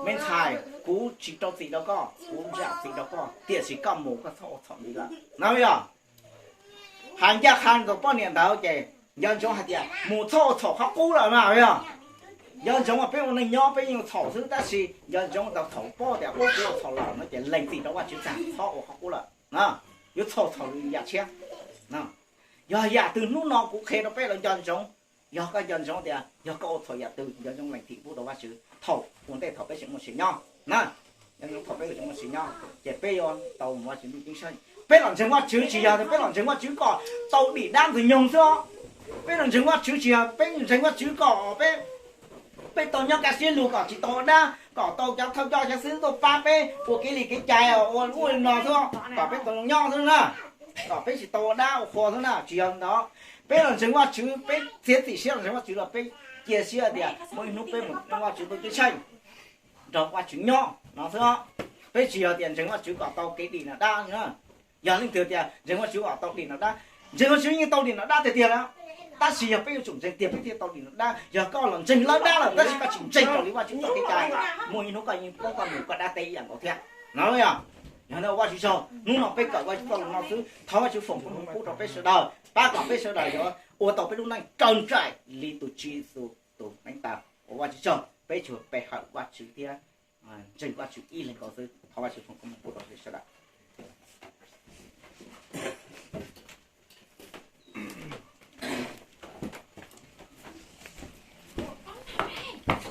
me ntxhais, kuv tsis rau txim rau koj, kuv zam txim rau koj, tiam sis koj mus koj txhob ua txhaum ntxiv lawm no yog. Hais ncaj qha tus poj niam ntawd ces nco ntsoov hais tias mus txhob ua txhaum qhov qub lawm na yog. Nco ntsoov mas peb ua neej nyob peb yeej ua txhaum xwb tab sis nco ntsoov tau thaum paub tias ub kuv ua txhaum lawm no ces lees txim rau Vajtswv tag txhob ua qhov qub lawm. Yuav txhaum txhaum yam tshiab. Yog yam twg hnub no kuv qhia rau peb lawv nco ntsoov, yog koj nco ntsoov tias yog koj ua txhaum yam twg nco ntsoov lees txim pub rau Vajtswv thaum ua ntej thaum peb tseem muaj sia nyob na. Nco ntsoov thaum peb tseem muaj sia nyob ces peb yuav tau mus Vajtswv ntuj ceeb tsheej. Peb los ntseeg Vajtswv tsis yog tias peb los ntseeg Vajtswv kom tau dim dab ntxwg nyoog xwb os. Peb los ntseeg Vajtswv tsis yog peb ntseeg Vajtswv kom peb, peb tau nyob kaj siab lug kom tsis tau ua dab, kom tau cov thawj coj cov xib hwb tuaj pab peb ua kev li kev cai ua ub li no xwb, kom peb tau zoo nyob xwb na, kom peb tsis tau ua dab ua qhua xwb na, tsis yog li ntawd. Peb los ntseeg Vajtswv, peb txiav txim siab los ntseeg Vajtswv los peb cia siab tias muaj ib hnub peb mus Vajtswv ntuj ceeb tsheej. Nrog Vajtswv nyob no xwb. Peb tsis yog tias ntseeg Vajtswv kom tau kev dim no dab na. Yog leej twg tias ntseeg Vajtswv kom tau dim no dab, ntseeg Vajtswv yeej tau dim no dab tiag tiag na. Tab sis yog peb yuav tsum ntseeg tiag peb thiaj tau dim no dab. Yog koj los ntseeg lawv dab lawm tab sis koj tsis ntseeg raws li Vajtswv txoj kev cai, muaj ib hnub koj yeej poob koj mus koj dab teb ib yam nkaus thiab no yog. Yog no Vajtswv tsaug, hnub no peb kawm Vajtswv txoj lus no xwb, thov Vajtswv foom koob hmoov pub rau peb sawv daws, pab kom peb sawv daws yuav ua tau peb lub neej raws nraim li tus Tswv Yexus tus neev taw. Ua Vajtswv tsaug, peb tsuas pe hawm Vajtswv thiab ntseeg Vajtswv ib leeg nkaus xwb. Thov Vajtswv foom koob hmoov pub rau peb sawv daws.